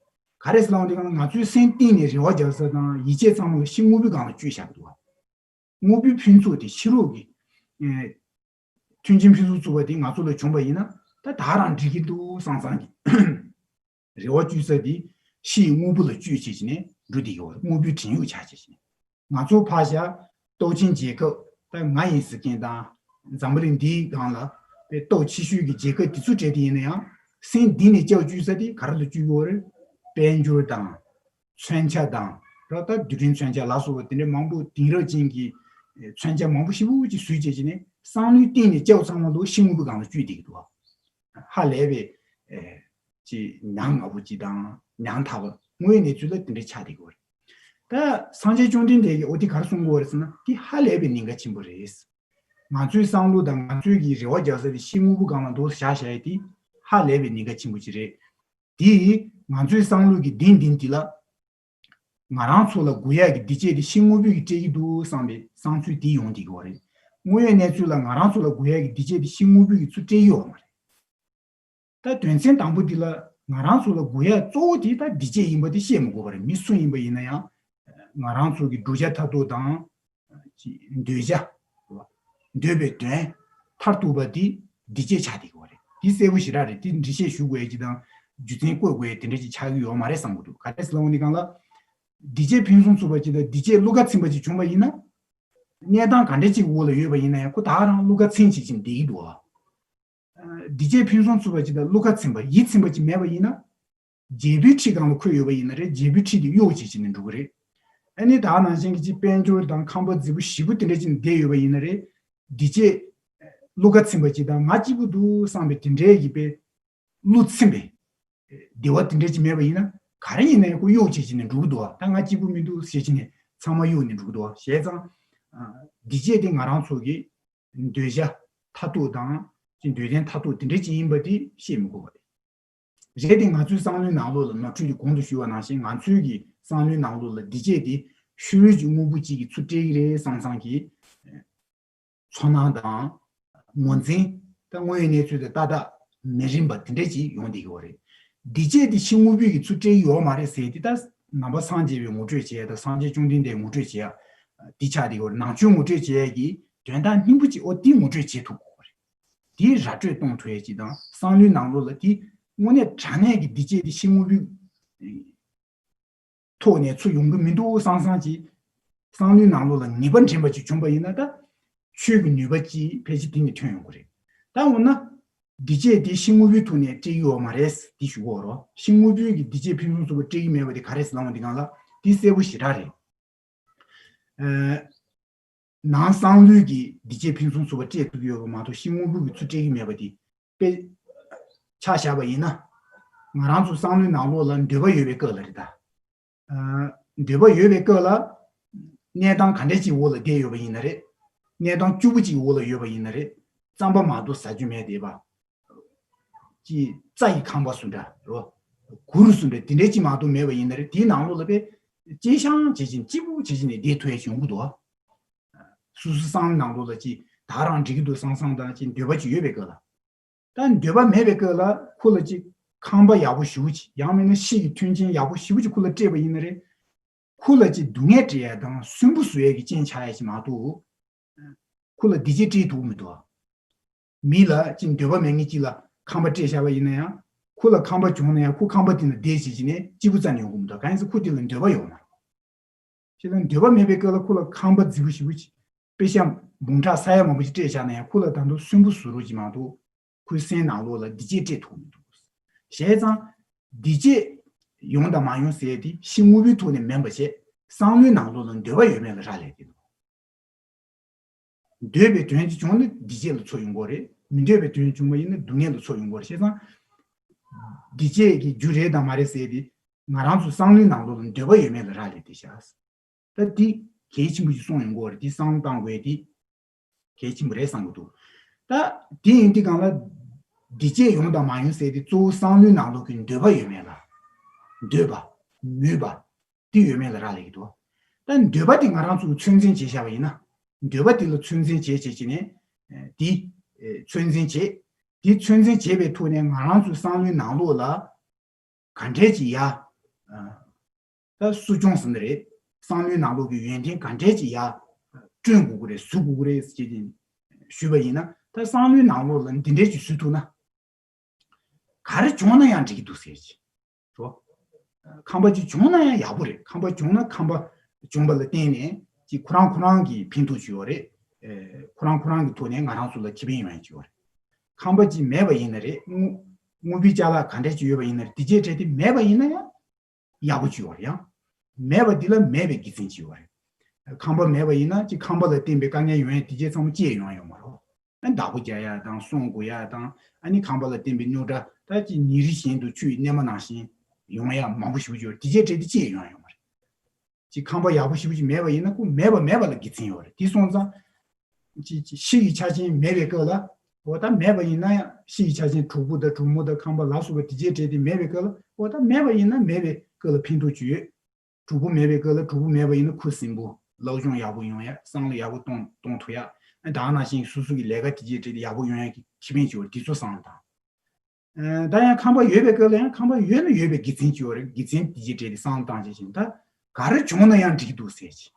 ག་རེ་ཟེར་ལབ་དུས་སྒང་ལ་ང་ཚོའི་སེམས་གཏིང་ནས་རེ་བ་རྒྱག་ས་དང་ཡིད་ཆེས་ཚང་མ་ལ་ཕྱི་དངོས་པོའི་སྒང་ལ་བཅོལ་བཞག་གི་འདུག་བ། དངོས་པོའི་ཕུན་ཚོགས་དེ་ཕྱི་རོལ་གྱི་ཨེ་མཐུན་རྐྱེན་ཕུན་སུམ་ཚོགས་པ་དེ་ང་ཚོ་ལ་བྱུང་པ་ཡིན་ན་ད་ད་རང་འགྲིག་གི་འདུག་བསམ་བསམ་གྱི་རེ་བ་བཅོལ་ས་དེ་ཕྱིའི་དངོས་པོ་ལ་བཅོལ་བྱས་བྱས་ནས་འགྲོ་བསྡད་ཡོད་རེད། དངོས་པོའི་བྲན་གཡོག་ཆགས་བྱས་བྱས་ནས། ང་ཚོ་ཕར་བཞག་སྟོབས་ཆེན་རྒྱལ་ཁབ་ད་ང་ཡིན་ཟེར་མཁན་དང་ འཛམ་བུ་གླིང་འདིའི་སྒང་ལ་དཔེ་སྟོབས་ཆེ་ཤོས་ཀྱི་རྒྱལ་ཁབ་དེ་ཚོ་གྲས་དེ་ཡིན་ན་ཡང་སེམས་གཏིང་ནས་སྐྱབས་བཅོལ་ས་དེ་ག་རེ་ལ་བཅོལ་གྱི་ཡོད་རེད། དཔལ་འབྱོར་དང་། མཚོན་ཆ་དང་། ར་ད་རྡུལ་ཕྲན་མཚོན་ཆ་ལ་སོགས་པ་དེ་འདྲའི་མང་པོ་དེང་རབས་ཅན་གྱི་མཚོན་ཆ་མང་པོ་ཞེ་པོ་ཅིག་བཟོས་བྱས་ཀྱི་ནས་བསམ་བློའི་སྟེང་ནས་སྐྱབས་ཚང་མ་ལོ་ཤི་དངོས་པོའི་སྒང་ལ་བཅོལ་བསྡད་ཀྱི་འདུག་ཧ་ལས་པའི་ཅིག་མྱང་ང་པོ་ཅིག་དང་མྱང་ཐག་པ་དངོས་གནས་ཚུལ་ལ་དེ་འདྲའི་ཆགས་བསྡད་ཀྱི་ཡོད་རེད། ད་སངས་རྒྱས་བཅོམ་ལྡན་འདས་ཀྱིས་འོ་དེ་ག་རེ་གསུང་གི་ཡོད་རེད་ཟེར་ན་དེ་ཧ་ལས་པའི་ཉེན་ཁ་ཆེན་པོ་རེད། ང་ཚོའི་བསམ་བློ་དང་ང་ཚོའི་གི་རེ་བ་རྒྱག་ས་དེ་ཤི་དངོས་པོ་སྒང་ལ་འདུག་བཞག་བཞག་ཡས་དེ་ཧ་ལས་པའི་ཉེན་ཁ་ཆེན་པོ་ཅིག་རེད། དེ་ང་ཚོའི་བསམ་བློ་གི་གདེང་འདིང་དེ་ལ་ང་རང་ཚོ་ལ་དགོས་ཡག་གི་བདེ་སྐྱིད་དེ་ཤི་དངོས་པོས་ཀྱིས་སྤྲད་ཀྱི་འདུག་བསམ་པའི་བསམ་ཚུལ་དེ་ཡོང་བསྡད་ཀྱི་ཡོད་རེད། དངོས་ཡོད་གནས་ཚུལ་ལ་ང་རང་ཚོ་ལ་དགོས་ཡག་གི་བདེ་སྐྱིད་དེ་ཤི་དངོས་པོས་ཀྱིས་ཚུར་སྤྲད་ཀྱི་ཡོད་མ་རེད། ད་དོན་ཚན་དང་པོ་འདི་ལ་ང་རང་ཚོ་ལ་དགོས་ཡག་གཙོ་བོ་དེ་ད་བདེ་སྐྱིད་ཡིན་པ་དེ་བཤད་མི་དགོས་པ་རེད། མི་སུ་ཡིན་པ་ཡིན་ན་ཡང་ང་རང་ཚོ་གི་འདོད་བྱ་མཐར་ཐུག་དང་། ཅིག་འདོད་བྱ། འདོད་པའི་དོན་མཐར་ཐུག་པ་འདི་བདེ་སྐྱིད་ཆགས་བསྡད་ཀྱི་ཡོད་རེད། འདི་གསལ་པོ་ཞེ་དྲག་རེད། འདི་འགྲེལ་བཤད་ཞུ་དགོས་ཡ་ཅིག་དང་རྒྱུ་མཚན་བཀོད་དགོས་ཡ་དེ་འདྲ་ཅིག་ཆགས་ཀྱི་ཡོད་མ་རེད་བསམ་གྱི་འདུག་ག་རེ་ཟེར་ལབ་འོང་དུས་སྒང་ལ། བདེ་སྐྱིད་ཕུན་སུམ་ཚོགས་པ་ཅིག་དང་བདེ་སྐྱིད་བློ་ཁ་ཚིམ་པ་ཅིག་བྱུང་བ་ཡིན་ན། གནས་སྟངས་ག་འདྲ་ཅིག་འོག་ལ་ཡོད་པ་ཡིན་ན་ཡང་ཁོ་ད་ག་རང་བློ་ཁ་ཚིམ་བྱེད་ཅིང་བསྡད་ཀྱི་འདུག་ཨ། བདེ་སྐྱིད་ཕུན་སུམ་ཚོགས་པ་ཅིག་དང་བློ་ཁ་ཚིམ་པ་ཡིད་ཚིམ་པ་ཅིག་མེད་པ་ཡིན་ན། བརྗེ་པོའི་འཁྲིས་སྒང་ལ་འཁོད་ཡོད་པ་ཡིན་ན་རེད། བརྗེ་པོའི་འཁྲིས་དེ་གཡོག་བྱེད་ཅིག་ནས་འགྲོ་གི་རེད། ཨ་ནི་ད་ག་ནང་བཞིན་གྱི་ཅིག་དཔལ་འབྱོར་དང་ཁང་པ་རྫིག་པོ་ཞེ་པོ་དེ་འདྲ་ཅིག་ནས་བསྡད་ཡོད་པ་ཡིན་ན་རེད། བདེ་སྐྱིད་བློ་ཁ་ཚིམ་པ་ཅིག་དང་ང་སྐྱིད་པོ་འདུག་བསམ་པའི་དེ་འདྲའི་གི་དཔེ་བློ་ཚིམ་པའི་བདེ་བ་དེ་འདྲ་ཅིག་མེད་པ་ཡིན་ན་ག་རེ་ཡིན་ན་ཡང་ཁོ་གཡོག་བྱེད་ཅིག་ནས་འགྲོ་གི་འདུག་ཨ། ད་ང་སྐྱིད་པོ་མི་འདུག་ཟེར་ཅིག་ནས་ཚང་མ་གཡོག་ནས་འགྲོ་གི་འདུག་ཨ། བྱས་ཙང་བདེ་སྐྱིད་དེ་ང་རང་ཚོ་གི་འདོད་བྱ་མཐར་ཐུག་དང་ཅིག་འདོད་དོན་མཐར་ཐུག་དེ་འདྲ་ཅིག་ཡིན་པ་དེ་བཤད་མི་དགོས་པ་རེད། རེད་དེ་ང་ཚོའི་བསམ་བློའི་ནང་ལོགས་ལ་ནོར་འཁྲུལ་དེ་གོང་དུ་ཞུས་པ་ནང་བཞིན་ང་ཚོའི་གི་བསམ་བློའི་ནང་ལོགས་ལ་བདེ་སྐྱིད་དེ་ཤུལ་ལུས་ཀྱི་དངོས་པོ་གཅིག་གིས་ཚུར་སྤྲད་ཀྱི་རེད་བསམ་བསམ་གྱི་ཚོར་སྣང་དང་ངོས་འཛིན་ད་དངོས་ཡོད་གནས་ཚུལ་དེ་ཏག་ཏག་མི་རིམ་པ་དེ་འདྲ་ཅིག་ཡོང་བསྡད་ཀྱི་ཡོད་རེད། བདེ་སྐྱིད་དེ་ཤི་དངོས་པོས་ཀྱིས་ཚུར་སྤྲད་ཀྱི་ཡོད་མ་རེད་ཟེར་དེ་ད་ནང་པ་སངས་རྒྱས་པའི་ངོ་སྤྲོད་བྱེད་ཡ་དང་སངས་རྒྱས་བཅོམ་ལྡན་འདས་ངོ་སྤྲོད་བྱེད་ཡ་དེ་ཆགས་བསྡད་ཀྱི་ཡོད་རེད། ནང་ཆོས་ངོ་སྤྲོད་བྱེད་ཡ་གི་དོན་དག་སྙིང་པོ་གཅིག་ཨོ་དེ་ངོ་སྤྲོད་བྱེད་ཐུབ་དགོས་པ་རེད། དེ་ར་སྤྲོད་གཏོང་ཐུབ་ཡ་གཅིག་དང་བསམ་བློའི་ནང་ལོགས་ལ་དེ་དངོས་གནས་དྲང་གནས་ཀྱི་བདེ་སྐྱིད་དེ་ཤི་དངོས་པོའི་ཐོག་ནས་ཚུར་ཡོང་གི་མི་འདུག་བསམ་བསམ་གྱི་བསམ་བློའི་ནང་ལོགས་ལ་ངེས་པ་འདྲེན་པ་ཅིག་བྱུང་པ་ཡིན་ན་ད་ཆོས་ཀྱི་ནུས་པ་ཅིག་ཕལ་ཆེར་དེ་ནས་ཐོན་ཡོང་གི་རེད། ད་འོ་ན་བདེ་སྐྱིད་དེ་ཤི་དངོས་པོའི་ཐོག་ནས་སྤྲད་ཀྱི་ཡོད་མ་རེད་དེ་ཞུ་གི་ཡོད་རེད། ཤི་དངོས་པོའི་གི་བདེ་སྐྱིད་ཕུན་སུམ་ཚོགས་པ་སྤྲད་ཀྱི་མེད་པ་དེ་ག་རེད་ཟེར་ལབ་པ་འདི་སྒང་ལ་དེ་གསལ་པོ་ཞེ་དྲག་རེད། ཨ། ནང་བསམ་བློའི་གི་བདེ་སྐྱིད་ཕུན་སུམ་ཚོགས་པ་སྤྲད་ཐུབ་ཀྱི་ཡོད་པ་མ་གཏོགས་ཤི་དངོས་པོ་གི་ཚུར་སྤྲད་ཀྱི་མེད་པ་དེ་དཔེ་ཆ་བཞག་པ་ཡིན་ན། ང་རང་ཚོ་བསམ་བློའི་ནང་ལོགས་ལ་འདོད་པ་ཡོད་པའི་སྐབས་ལ་རེད་ད། ཨ། འདོད་པ་ཡོད་པའི་སྐབས་ལ་གནས་སྟངས་ག་འདྲ་ཅིག་འོག་ལ་བསྡད་ཡོད་པ་ཡིན་ན་རེད། གནས་སྟངས་སྐྱུར་པོ་ཅིག་འོག་ལ་ཡོད་པ་ཡིན་ན་རེད། རྩམ་པ་མ་གཏོགས་ཟ་རྒྱུ་མེད་བསྡད་པ། ཀྱི་རྩྭ་ཡི་ཁང་པ་བཟོ་འདྲ་རོ། གུར་བཟོ་འདྲ་དེ་འདྲའི་ཅིག་མ་གཏོགས་མེད་པ་ཡིན་ན་རེད། དེའི་ནང་ལོགས་ལ་དཔེ་གཅེས་ཤིང་བྱེད་ཅིང་སྐྱིད་པོ་བྱེད་ཅིང་ནས་བསྡད་ཐུབ་ཡ་ཅིག་ཡོང་གི་འདུག་ཨ། སོ་སོའི་བསམ་བློའི་ནང་ལོགས་ལ་ཅིག་ད་རང་འགྲིག་གི་འདུག་བསམ་བསམ་དང་ཅིག་འདོད་པ་ཅིག་ཡོད་པའི་སྐབས་ལ། ད་འདོད་པ་མེད་པའི་སྐབས་ལ་ཁོ་ལ་ཅིག་ཁང་པ་ཡག་པོ་ཞེ་པོ་ཅིག་ཡང་མིན་ན་ཕྱི་གི་མཐུན་རྐྱེན་ཡག་པོ་ཞེ་པོ་ཅིག་ཁོ་ལ་སྤྲད་པ་ཡིན་ན་རེད། ཁོ་ལ་ཅིག་སྡུག་བསྔལ་སྤྲད་ཡ་དང་སུན་པོ་བཟོ་ཡ་གི་རྐྱེན་ཆགས་ཡ་ཅིག་མ་གཏོགས། ཁོ་ལ་བདེ་སྐྱིད་སྤྲད་ཐུབ་ཀྱི་མི་འདུག་ཨ། མི་ལ་ཅིག་འདོད་པ་མེད་མཁན་ཅིག་ལ་ཁང་པ་སྤྲད་བཞག་པ་ཡིན་ན་ཡང་ཁོ་ལ་ཁང་པ་བྱུང་ན་ཡང་ཁོ་ཁང་པ་དེ་ན་བསྡད་བྱེད་ཀྱི་ནས་སྐྱིད་པོ་རྩ་ནས་ཡོང་གི་མི་འདུག་གང་ཡིན་ཟེར་ཁོ་དེ་ལ་འདོད་པ་ཡོད་མ་རེད། ཁྱེད་རང་འདོད་པ་མེད་པའི་སྐབས་ལ་ཁོ་ལ་ཁང་པ་རྫིག་པོ་ཞེ་པོ་ཅིག་དཔེ་ཤ་འབུམ་ཕྲག་ས་ཡ་མང་པོ་ཞིག་སྤྲད་བཞག་ན་ཡང་ཁོ་ལ་ད་དུང་སུན་པོ་བཟོ་རོགས་ཅིག་མ་གཏོགས་ཁོའི་སེམས་ནང་ལོགས་ལ་བདེ་སྐྱིད་སྤྲད་ཐུབ་མི་འདུག་བྱས་ཙང་བདེ་སྐྱིད་ཡོང་དང་མ་ཡོང་ཟེར་ཡ་དེ་ཕྱི་དངོས་པོའི་ཐོག་ནས་མིན་པ་བྱས་བསམ་བློའི་ནང་ལོགས་ལ་འདོད་པ་ཡོད་མེད་ལ་རག་ལས་ཀྱི་འདུག་འདོད་པའི་དོན་གྱི་བྱུང་ན་བདེ་སྐྱིད་ལ་ཚོར་ཡོང་གི་རེད། མི་འདོད་པའི་དོན་བྱུང་བ་ཡིན་ན་སྡུག་བསྔལ་ལ་ཚོར་ཡོང་གི་རེད། བྱས་ཙང་། བདེ་སྐྱིད་ཀྱི་རྒྱུ་རེད་དང་མ་རེད་ཟེར་ཏེ། ང་རང་ཚོ་བསམ་བློའི་ནང་ལོགས་ལ་འདོད་པ་ཡོད་མེད་ལ་རག་ལས་ཏེ་བཞག་ད་འདི་གལ་ཆེན་པོ་ཞིག་གསུངས་ཡོང་གི་རེད། འདི་བསམ་བློ་བཏང་དགོས་འདི་གལ་ཆེན་པོ་རེད་བསམ་གི་འདུག་ད་འདི་ཡིན་དུས་སྒང་ལ་བདེ་སྐྱིད་ཡོང་དང་མ་ཡོང་ཟེར་ཏེ་གཙོ་བོ་བསམ་བློའི་ནང་ལོགས་ཀྱི་འདོད་པ་ཡོད་མེད་ལ། འདོད་པ། མོས་པ། དེ་ཡོད་མེད་ལ་རག་ལས་ཀྱི་འདུག་ད་འདོད་པ་དེ་ང་རང་ཚོས་ཚོད་འཛིན་བྱས་བཞག་པ་ཡིན་ན། འདོད་པ་དེ་ལ་ཚོད་འཛིན་བྱས་བྱས་བྱས་ནས། དེ་ཚོད་འཛིན་བྱས། དེ་ཚོད་འཛིན་བྱས་པའི་ཐོག་ནས་ང་རང་ཚོའི་བསམ་བློའི་ནང་ལོགས་ལ། ག་འདྲས་ཀྱི་ཡ། ད་སུ་སྐྱོང་ཟིན་རེད། བསམ་བློའི་ནང་ལོགས་ཀྱི་ཡོན་ཏན་ག་འདྲས་ཀྱི་ཡ། བསྐྲུན་དགོས་ཀྱི་རེད། བཟོ་དགོས་ཀྱི་རེད་ཅེས་ཞུས་པ་ཡིན་ན། ད་བསམ་བློའི་ནང་ལོགས་ལ་འདི་འདྲས་ཀྱི་བཟོ་ཐུབ་ན། ག་རེ་བྱུང་ན་ཡང་འགྲིག་གི་འདུག་ཟེར་གྱི། རོ། ཁང་པ་ཅིག་བྱུང་ན་ཡང་ཡག་པོ་རེད། ཁང་པ་བྱུང་ན་ཁང་པ་བྱུང་བ་ལ་བརྟེན་ནས་ཅིག་ཁོ་རང་ཁོ་རང་གི་ཕན་ཐོགས་ཅིག་ཡོད་རེད། ཨེ་ཁོ་རང་ཁོ་རང་གི་ཐོག་ནས་ང་རང་ཚོ་ལ་ཁེ་ཕན་ཡོང་ཡ་ཅིག་ཡོད་རེད། ཁང་པ་ཅིག་མེད་པ་ཡིན་ན་རེད། དངོས་དངོས་པོའི་ཅ་ལག་ག་འདྲ་ཅིག་ཡོད་པ་ཡིན་ན་རེད། དེ་རྗེས་བྲལ་ཏེ་མེད་པ་ཡིན་ན་ཡང་ཡག་པོ་ཅིག་ཡོད་རེད། ཡང་མེད་པ་འདི་ལ་མེད་པའི་དགེ་མཚན་ཅིག་ཡོད་རེད། ཁང་པ་མེད་པ་ཡིན་ན་ཅིག་ཁང་པ་ལ་བརྟེན་པའི་དཀའ་ངལ་ཡོང་ཡ་དེ་རྗེས་ཚང་མ་སྐྱེས་ཡོང་ཡ་ཡོད་མ་རེད། ཨ་བདག་པོ་རྒྱག་ཡ་དང་སྲུང་དགོས་ཡ་དང་། ཨ་ནི་ཁང་པ་ལ་བརྟེན་པའི་རྙོག་དྲ་ད་ཅིག་ཉིན་རེ་བཞིན་དུ་ཆུ་ཡི་སྣོན་མ་ནང་བཞིན་ཡོང་ཡ་མང་པོ་ཞེ་པོ་ཅིག་ཡོད་རེད། དེ་རྗེས་བྲལ་ཏེ་སྐྱེས་ཡོང་ཡ་ཡོད་མ་རེད། ཅིག་ཁང་པ་ཡག་པོ་ཞེ་པོ་ཅིག་མེད་པ་ཡིན་ན་ཁོ་མེད་པ་མེད་པ་ལ་དགེ་མཚན་ཡོད་རེད། དེ་སོང་ཙང་ཅིག་ཅིག་ཤི་ཡི་ཆ་རྐྱེན་མེད་པའི་སྐབས་ལ། འོ་ད་མེད་པ་ཡིན་ན་ཡང་ཤི་ཡི་ཆ་རྐྱེན་གྲོགས་པོ་དང་གྲོགས་མོ་དང་ཁང་པ་ལ་སོགས་པ་དེ་རྗེས་བྲལ་ཏེ་མེད་པའི་སྐབས་ལ། འོ་ད་མེད་པ་ཡིན་ན་མེད་པའི་སྐབས་ལ་ཕན་ཐོགས་ཅིག་ཡོད། གྲོགས་པོ་མེད་པའི་སྐབས་ལ་གྲོགས་པོ་མེད་པ་ཡིན་ན་ཁུ་སིམ་པོ་སློབ་སྦྱོང་ཡག་པོ་ཡོང་ཡ། བསམ་བློ་ཡག་པོ་གཏོང་གཏོང་ཐུབ་ཡ། ཨ་ད་ག་ནང་བཞིན་སོ་སོ་གི་ལས་ཀ་དེ་རྗེས་བྲལ་ཏེ་ཡག་པོ་ཡོང་ཡ་གི་ཁེ་ཕན་ཅིག་ཡོད་རེད། དེ་ཚོ་བསམ་བློ་བཏང་། ཨ་ད་ཡང་ཁང་པ་ཡོད་པའི་སྐབས་ལ་ཡང་ཁང་པ་ཡོད་ན་ཡོད་པའི་དགེ་མཚན་ཅིག་ཡོད་རེད། དགེ་མཚན་དེ་རྗེས་བྲལ་ཏེ་བསམ་བློ་བཏང་བྱས་ཤིང་ད་ག་རེ་བྱུང་ན་ཡང་འགྲིག་གི་འདུག་ཟེར་གྱི།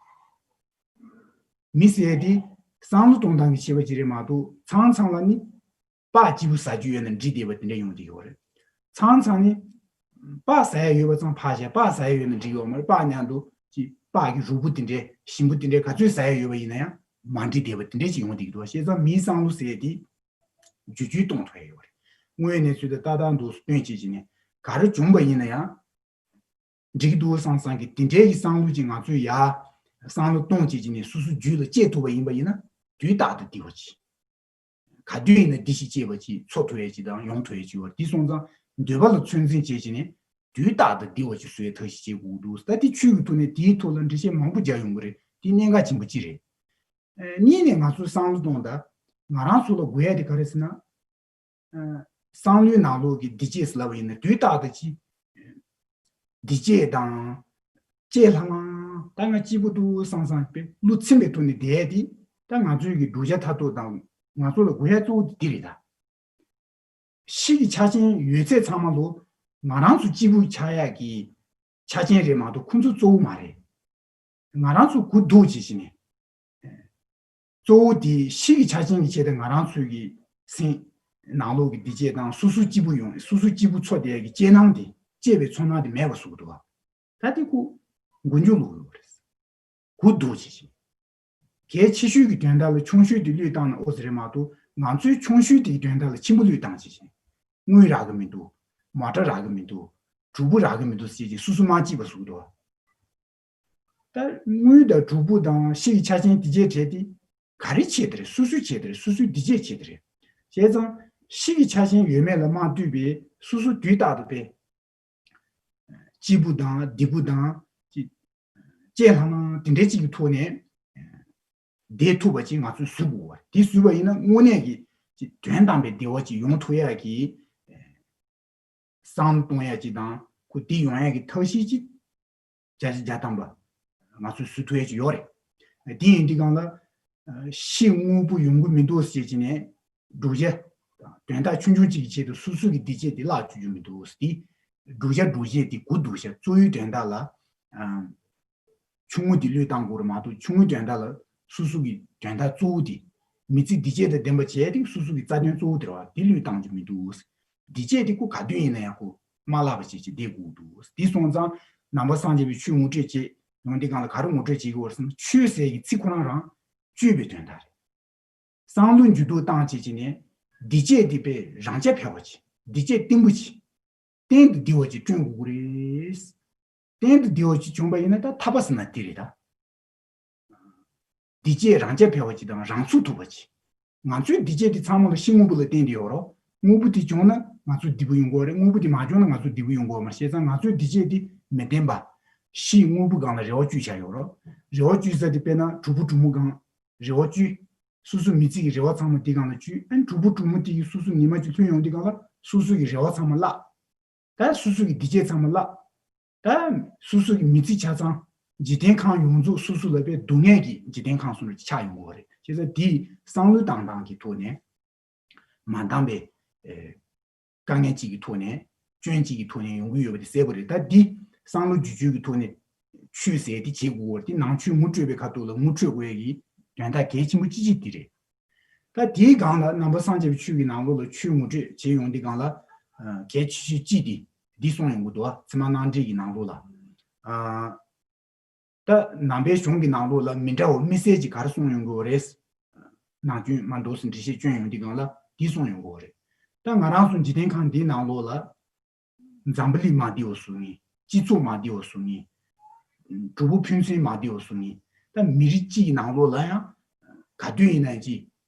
མི་ཟེར་ཡ་དེ་བསམ་བློ་གཏོང་སྟངས་ཀྱི་ཁྱད་པར་ཅིག་རེད་མ་གཏོགས། ཚང་ཚང་ལ་ནི་སྤགས་སྐྱིད་པོ་ཟ་རྒྱུ་ཡོད་ན་འགྲིག་བསྡད་པ་དེ་འདྲ་ཡོང་བསྡད་ཡོད་རེད། ཚང་ཚང་ནི་སྤགས་ཟ་ཡ་ཡོད་པ་ཚང་ཕར་བཞག་སྤགས་ཟ་ཡ་ཡོད་ན་འགྲིག་ཡོད་མ་རེད། སྤགས་མཉམ་དུ་ཅིག་སྤགས་ཀྱི་རུས་པོ་དེ་འདྲ་ཞིམ་པོ་དེ་འདྲ་ག་ཚོད་ཟ་ཡ་ཡོད་པ་ཡིན་ན་ཡང་མ་འགྲིག་བསྡད་པ་དེ་འདྲ་ཅིག་ཡོང་བསྡད་ཀྱི་འདུག་བྱས་ཙང་མིའི་བསམ་བློ་ཟེར་ཡ་དེ་བསྒྱུར་བཅོས་གཏོང་ཐུབ་ཡ་ཡོད་རེད། དངོས་ཡོད་གནས་ཚུལ་དང་ལྟ་སྟངས་འདུག་སྟོན་བྱེད་ཀྱི་ནས་ག་རེ་བྱུང་པ་ཡིན་ན་ཡང་། འགྲིག་འདུག་བསམ་བསམ་གི་དེ་འདྲའི་གི་བསམ་བློ་ཅིག་ང་ཚོས་ཡ་བསམ་བློ་གཏོང་བྱེད་ཀྱི་ནས་སོ་སོ་རྒྱུད་ལ་སྐྱེ་ཐུབ་པ་ཡིན་པ་ཡིན་ན་དུས་རྟག་ཏུ་བདེ་བ་ཅིག་ག་དུས་ཡིན་ན་བདེ་ཞིག་སྐྱེས་པ་ཅིག་འཚོ་ཐུབ་ཡ་ཅིག་དང་ཡོང་ཐུབ་ཡ་ཅིག་ཡོད་རེད། དེ་སོང་ཙང་འདོད་པ་ལ་ཚོད་འཛིན་བྱེད་ཀྱི་ནས་དུས་རྟག་ཏུ་བདེ་བ་ཅིག་བཟོ་ཡ་ཐབས་ཤིག་བྱེད་དགོས་འདུག་ད་དེ་ཆོས་ཀྱི་ཐོག་ནས་དེའི་ཐོག་ལ་འགྲེལ་བཤད་མང་པོ་རྒྱག་ཡོང་གི་རེད། དེ་གནད་འགག་ཆེན་པོ་ཅིག་རེད། ཨ་གཉིས་ནས་ང་ཚོས་བསམ་བློ་གཏོང་ད་ང་རང་ཚོ་ལ་དགོས་ཡ་དེ་ག་རེ་ཟེར་ན། ཨ་བསམ་བློའི་ནང་ལོགས་ཀྱི་བདེ་སྐྱིད་ཟེར་ལབ་པ་ཡིན་ན་དུས་རྟག་ཏུ་ཅི། བདེ་སྐྱིད་དང་། སྐྱིད་ལྷང་ལྷང་ད་ང་སྐྱིད་པོ་འདུག་བསམ་བསམ་པའི་བློ་ཚིམ་པའི་ཐོག་ནས་བསྡད་དེ། ད་ང་ཚོའི་གི་བསྒྲུབ་བྱ་མཐར་ཐུག་དང་ང་ཚོ་ལ་དགོས་ཡ་གཙོ་བོ་དེ་འདི་རེད་ད། ཕྱི་གི་ཆ་རྐྱེན་ཡོད་ཚད་ཚང་མ་ལོ་ང་རང་ཚོ་སྐྱིད་པོ་ཆགས་ཡག་གི་ཆ་རྐྱེན་རེད་མ་གཏོགས་ཁོང་ཚོ་གཙོ་བོ་མ་རེད། ང་རང་ཚོ་གུ་འདུག་བྱེད་བཞིན་ནས། གཙོ་བོ་དེ་ཕྱི་གི་ཆ་རྐྱེན་གྱི་ཆེད་དུ་ང་རང་ཚོའི་གི་སེམས་ནང་ལོགས་ཀྱི་བདེ་སྐྱིད་དང་སོ་སོ་སྐྱིད་པོ་ཡོང་སོ་སོ་སྐྱིད་པོ་འཚོ་བསྡད་ཀྱི་སྐྱིད་སྣང་དེ་སྐྱེས་པའི་ཚོར་སྣང་དེ་མེད་པ་བཟོ་གི་འདུག་བ། ད་དེ་ཁུ་མགོ་མཇུག་ལོག་ཡོད་རེད། གུ་འདུག་བྱེད་བཞིན། གལ་ཆེ་ཤོས་ཀྱི་དོན་དག་ལ་ཆུང་ཤོས་དེ་བློས་བཏང་ན་ཨོ་ཙི་རེད་མ་གཏོགས་ང་ཚོའི་ཆུང་ཤོས་དེའི་དོན་དག་ལ་ཆེན་པོ་བློས་བཏང་བྱེད་བཞིན། དངུལ་རག་གི་མི་འདུག་མོ་ཊ་རག་གི་མི་འདུག་གྲོགས་པོ་རག་གི་མི་འདུག་ཟེར་གྱིན་སོ་སོ་མ་སྐྱིད་པ་བཟོ་གི་འདུག་ད་དངུལ་དང་གྲོགས་པོ་དང་ཕྱི་གི་ཆ་རྐྱེན་དེ་བརྒྱད་བྲལ་ཏེ་ག་རེ་བྱེད་དེ་རེད། སོ་སོའི་བྱེད་དེ་རེད། སོ་སོའི་བདེ་སྐྱིད་བྱེད་དེ་རེད། བྱས་ཙང་ཕྱི་གི་ཆ་རྐྱེན་ཡོད་མེད་ལ་མ་ལྟོས་པའི་སོ་སོ་དུས་རྟག་ཏུ་དཔེ་སྐྱིད་པོ་དང་བདེ་པོ་དང་ཅིག་སྐྱིད་ལྷང་ལྷང་དེ་འདྲའི་ཅིག་གི་ཐོག་ནས་བསྡད་ཐུབ་པ་ཅིག་ང་ཚོས་བཟོ་དགོས་པ་རེད། དེ་བཟོས་པ་ཡིན་ན་དངོས་གནས་ཀྱི་ཅིག་དོན་དམ་པའི་བདེ་བ་ཅིག་ཡོང་ཐུབ་ཡག་གི་བསམ་བློ་གཏོང་ཡ་ཅིག་དང་ཁོ་དེ་ཡོང་ཡ་གི་ཐབས་ཤེས་ཅིག་བརྒྱ་ཆ་བརྒྱ་ཐམ་པ་ང་ཚོས་བཟོ་ཐུབ་ཡ་ཅིག་ཡོད་རེད། དེ་ཡིན་དུས་སྒང་ལ་ཤི་དངོས་པོ་ཡོང་གི་མི་འདུག་ཟེར་བྱས་ནས་བསྒྲུབ་བྱ་དང་དོན་དག་ཆུང་ཆུང་ཅིག་གི་ཆེད་དུ་སོ་སོ་གི་བདེ་སྐྱིད་དེ་བརླག་བཅུག་རྒྱུ་མི་འདུག་ཟེར་ཏེ་བསྒྲུབ་བྱ་བསྒྲུབ་བྱེད་དེ་གུ་འདུག་བྱ་གཙོ་བོའི་དོན་དག་ལ། ཆུང་ངུ་དེ་བློས་བཏང་དགོས་རེད་མ་གཏོགས་ཆུང་ངུའི་དོན་དག་ལ་སོ་སོ་གི་དོན་དག་གཙོ་བོ་དེ་མི་ཚེ་བདེ་སྐྱིད་དང་ལྡན་པ་བྱས་ཏེ་སོ་སོ་གི་རྩ་དོན་གཙོ་བོ་དེ་རེད་བ། དེ་བློས་བཏང་རྒྱུ་མི་འདུག་བདེ་སྐྱིད་དེ་ཁོ་ག་དུས་ཡིན་ན་ཡང་ཁོ་མ་བརླག་པ་བྱས་བྱས་བསྡད་དགོས་འདུག་དེ་སོང་ཙང་ནང་པ་སངས་རྒྱས་པའི་ཆོས་ངོ་སྤྲོད་བྱེད་ཡོང་དུས་སྒང་ལ་ག་རེ་ངོ་སྤྲོད་བྱེད་ཀྱི་ཡོད་རེད་ཟེར་ན་ཆོས་ཟེར་གྱི་ཚིག་ཁོ་རང་རང་སྤྱོད་པའི་དོན་དག་རེད། བསམ་བློ་འགྱུར་ལྡོག་བཏང་བྱས་བྱས་ནས་བདེ་སྐྱིད་དེ་དཔེ་རང་རྐྱ་འཕེར་བ་བྱེད། བདེ་སྐྱིད་བརྟན་པོ་བྱེད། གཏན་དུ་བདེ་བ་ཅིག་བསྐྲུན་དགོས་ཀྱི་རེད། གཏན་དུ་བདེ་བ་ཅིག་བྱུང་པ་ཡིན་ན་ད་ཐར་པ་ཟེར་ན་དེ་རེད་ད། བདེ་སྐྱིད་རང་རྐྱ་འཕེར་བ་ཅིག་དང་རང་ཚུགས་ཐུབ་པ་ཅིག་ང་ཚོའི་བདེ་སྐྱིད་དེ་ཚང་མ་ལ་ཕྱི་དངོས་པོ་ལ་བརྟེན་ཏེ་ཡོད་རོགས། དངོས་པོ་དེ་བྱུང་ན་ང་ཚོ་བདེ་པོ་ཡོང་གི་ཡོད་རེད། དངོས་པོ་དེ་མ་བྱུང་ན་ང་ཚོ་བདེ་པོ་ཡོང་གི་ཡོད་མ་རེད། བྱས་ཙང་ང་ཚོའི་བདེ་སྐྱིད་དེ་མི་བརྟན་པ། ཕྱིའི་དངོས་པོ་སྒང་ལ་རེ་བ་བཅོལ་བྱ་ཡོད་རོགས། རེ་བ་བཅོལ་ས་དེ་དཔེར་ན་གྲོགས་པོ་གྲོགས་མོ་སྒང་རེ་བ་བཅོལ། སོ་སོ་མི་ཚེ་གི་རེ་བ་ཚང་མ་དེ་སྒང་ལ་བཅོལ། ཨ་ནི་གྲོགས་པོ་གྲོགས་མོ་དེ་གིས་སོ་སོ་ཉི་མ་གཅིག་ལྷོད་ཡོང་དུས་སྒང་ལ་སོ་སོ་གི་རེ་བ་ཚང་མ་བརླག་ད་སོ་སོ་གི་བདེ་སྐྱིད་ཚང་མ་བརླག་ད་སོ་སོ་གི་མི་ཚེ་ཆ་ཚང་འཇིག་རྟེན་ཁམས་ཡོངས་རྫོགས་སོ་སོ་ལ་དཔེ་སྡུག་བསྔལ་གྱི་འཇིག་རྟེན་ཁམས་སུ་ཆགས་ཡོང་གི་ཡོད་རེད། བྱས་ཙང་དེ་བསམ་བློ་བཏང་སྟངས་ཀྱི་ཐོག་ནས་མ་འདང་པའི་ཨེ་དཀའ་ངལ་གཅིག་གི་ཐོག་ནས་སྐྱོན་གཅིག་གི་ཐོག་ནས་ཡོང་གི་ཡོད་པ་དེ་གསལ་པོ་རེད། ད་འདི་བསམ་བློ་བསྒྱུར་བཅོས་ཀྱི་ཐོག་ནས་ཆོས་ཟེར་དེ་བྱེད་དགོས་པ་རེད། དེ་ནང་ཆོས་ངོ་སྤྲོད་པའི་ཁ་ཐུག་ལ་ངོ་འཕྲོད་དགོས་ཡ་གི་དོན་དག་གལ་ཆེན་པོ་ཅིག་ཅིག་དེ་རེད། ད་དེའི་སྒང་ལ་ནང་པ་སངས་རྒྱས་པའི་ཆོས་ཀྱི་ནང་ལོགས་ལ་ཆོས་ངོ་སྤྲོད་བྱེད་ཡོང་དུས་སྒང་ལ་ཨ་གལ་ཆེ་ཤོས་གཅིག་དེ་འདི་གསུངས་ཡོང་གི་འདུག་ཨ་ཚད་མ་རྣམ་འགྲེལ་གྱི་ནང་ལོགས་ལ། ཨ་ད་ནང་པའི་གཞུང་གི་ནང་ལོགས་ལ་མི་འདྲ་བ་དམིགས་བསལ་གྱི་ག་རེ་གསུངས་ཡོང་གི་ཡོད་རེད། ནང་སྐྱོན་མ་འདུག་ཟེར་འགྲེལ་བཤད་སྐྱོན་ཡོང་དུས་སྒང་ལ་འདི་གསུངས་ཡོང་གི་ཡོད་རེད། ད་ང་རང་ཚོ་འཇིག་རྟེན་ཁམས་འདིའི་ནང་ལོགས་ལ། འཛམ་བུ་གླིང་མ་བདེ་བ་བཟོ་མཁན། སྤྱི་ཚོགས་མ་བདེ་བ་བཟོ་མཁན། གྲོགས་པོ་ཕན་ཚུན་མ་བདེ་བ་བཟོ་མཁན། ད་མི་རིགས་གཅིག་གི་ནང་ལོགས་ལ་ཡང་ག་དུས་ཡིན་ན་ཅིག་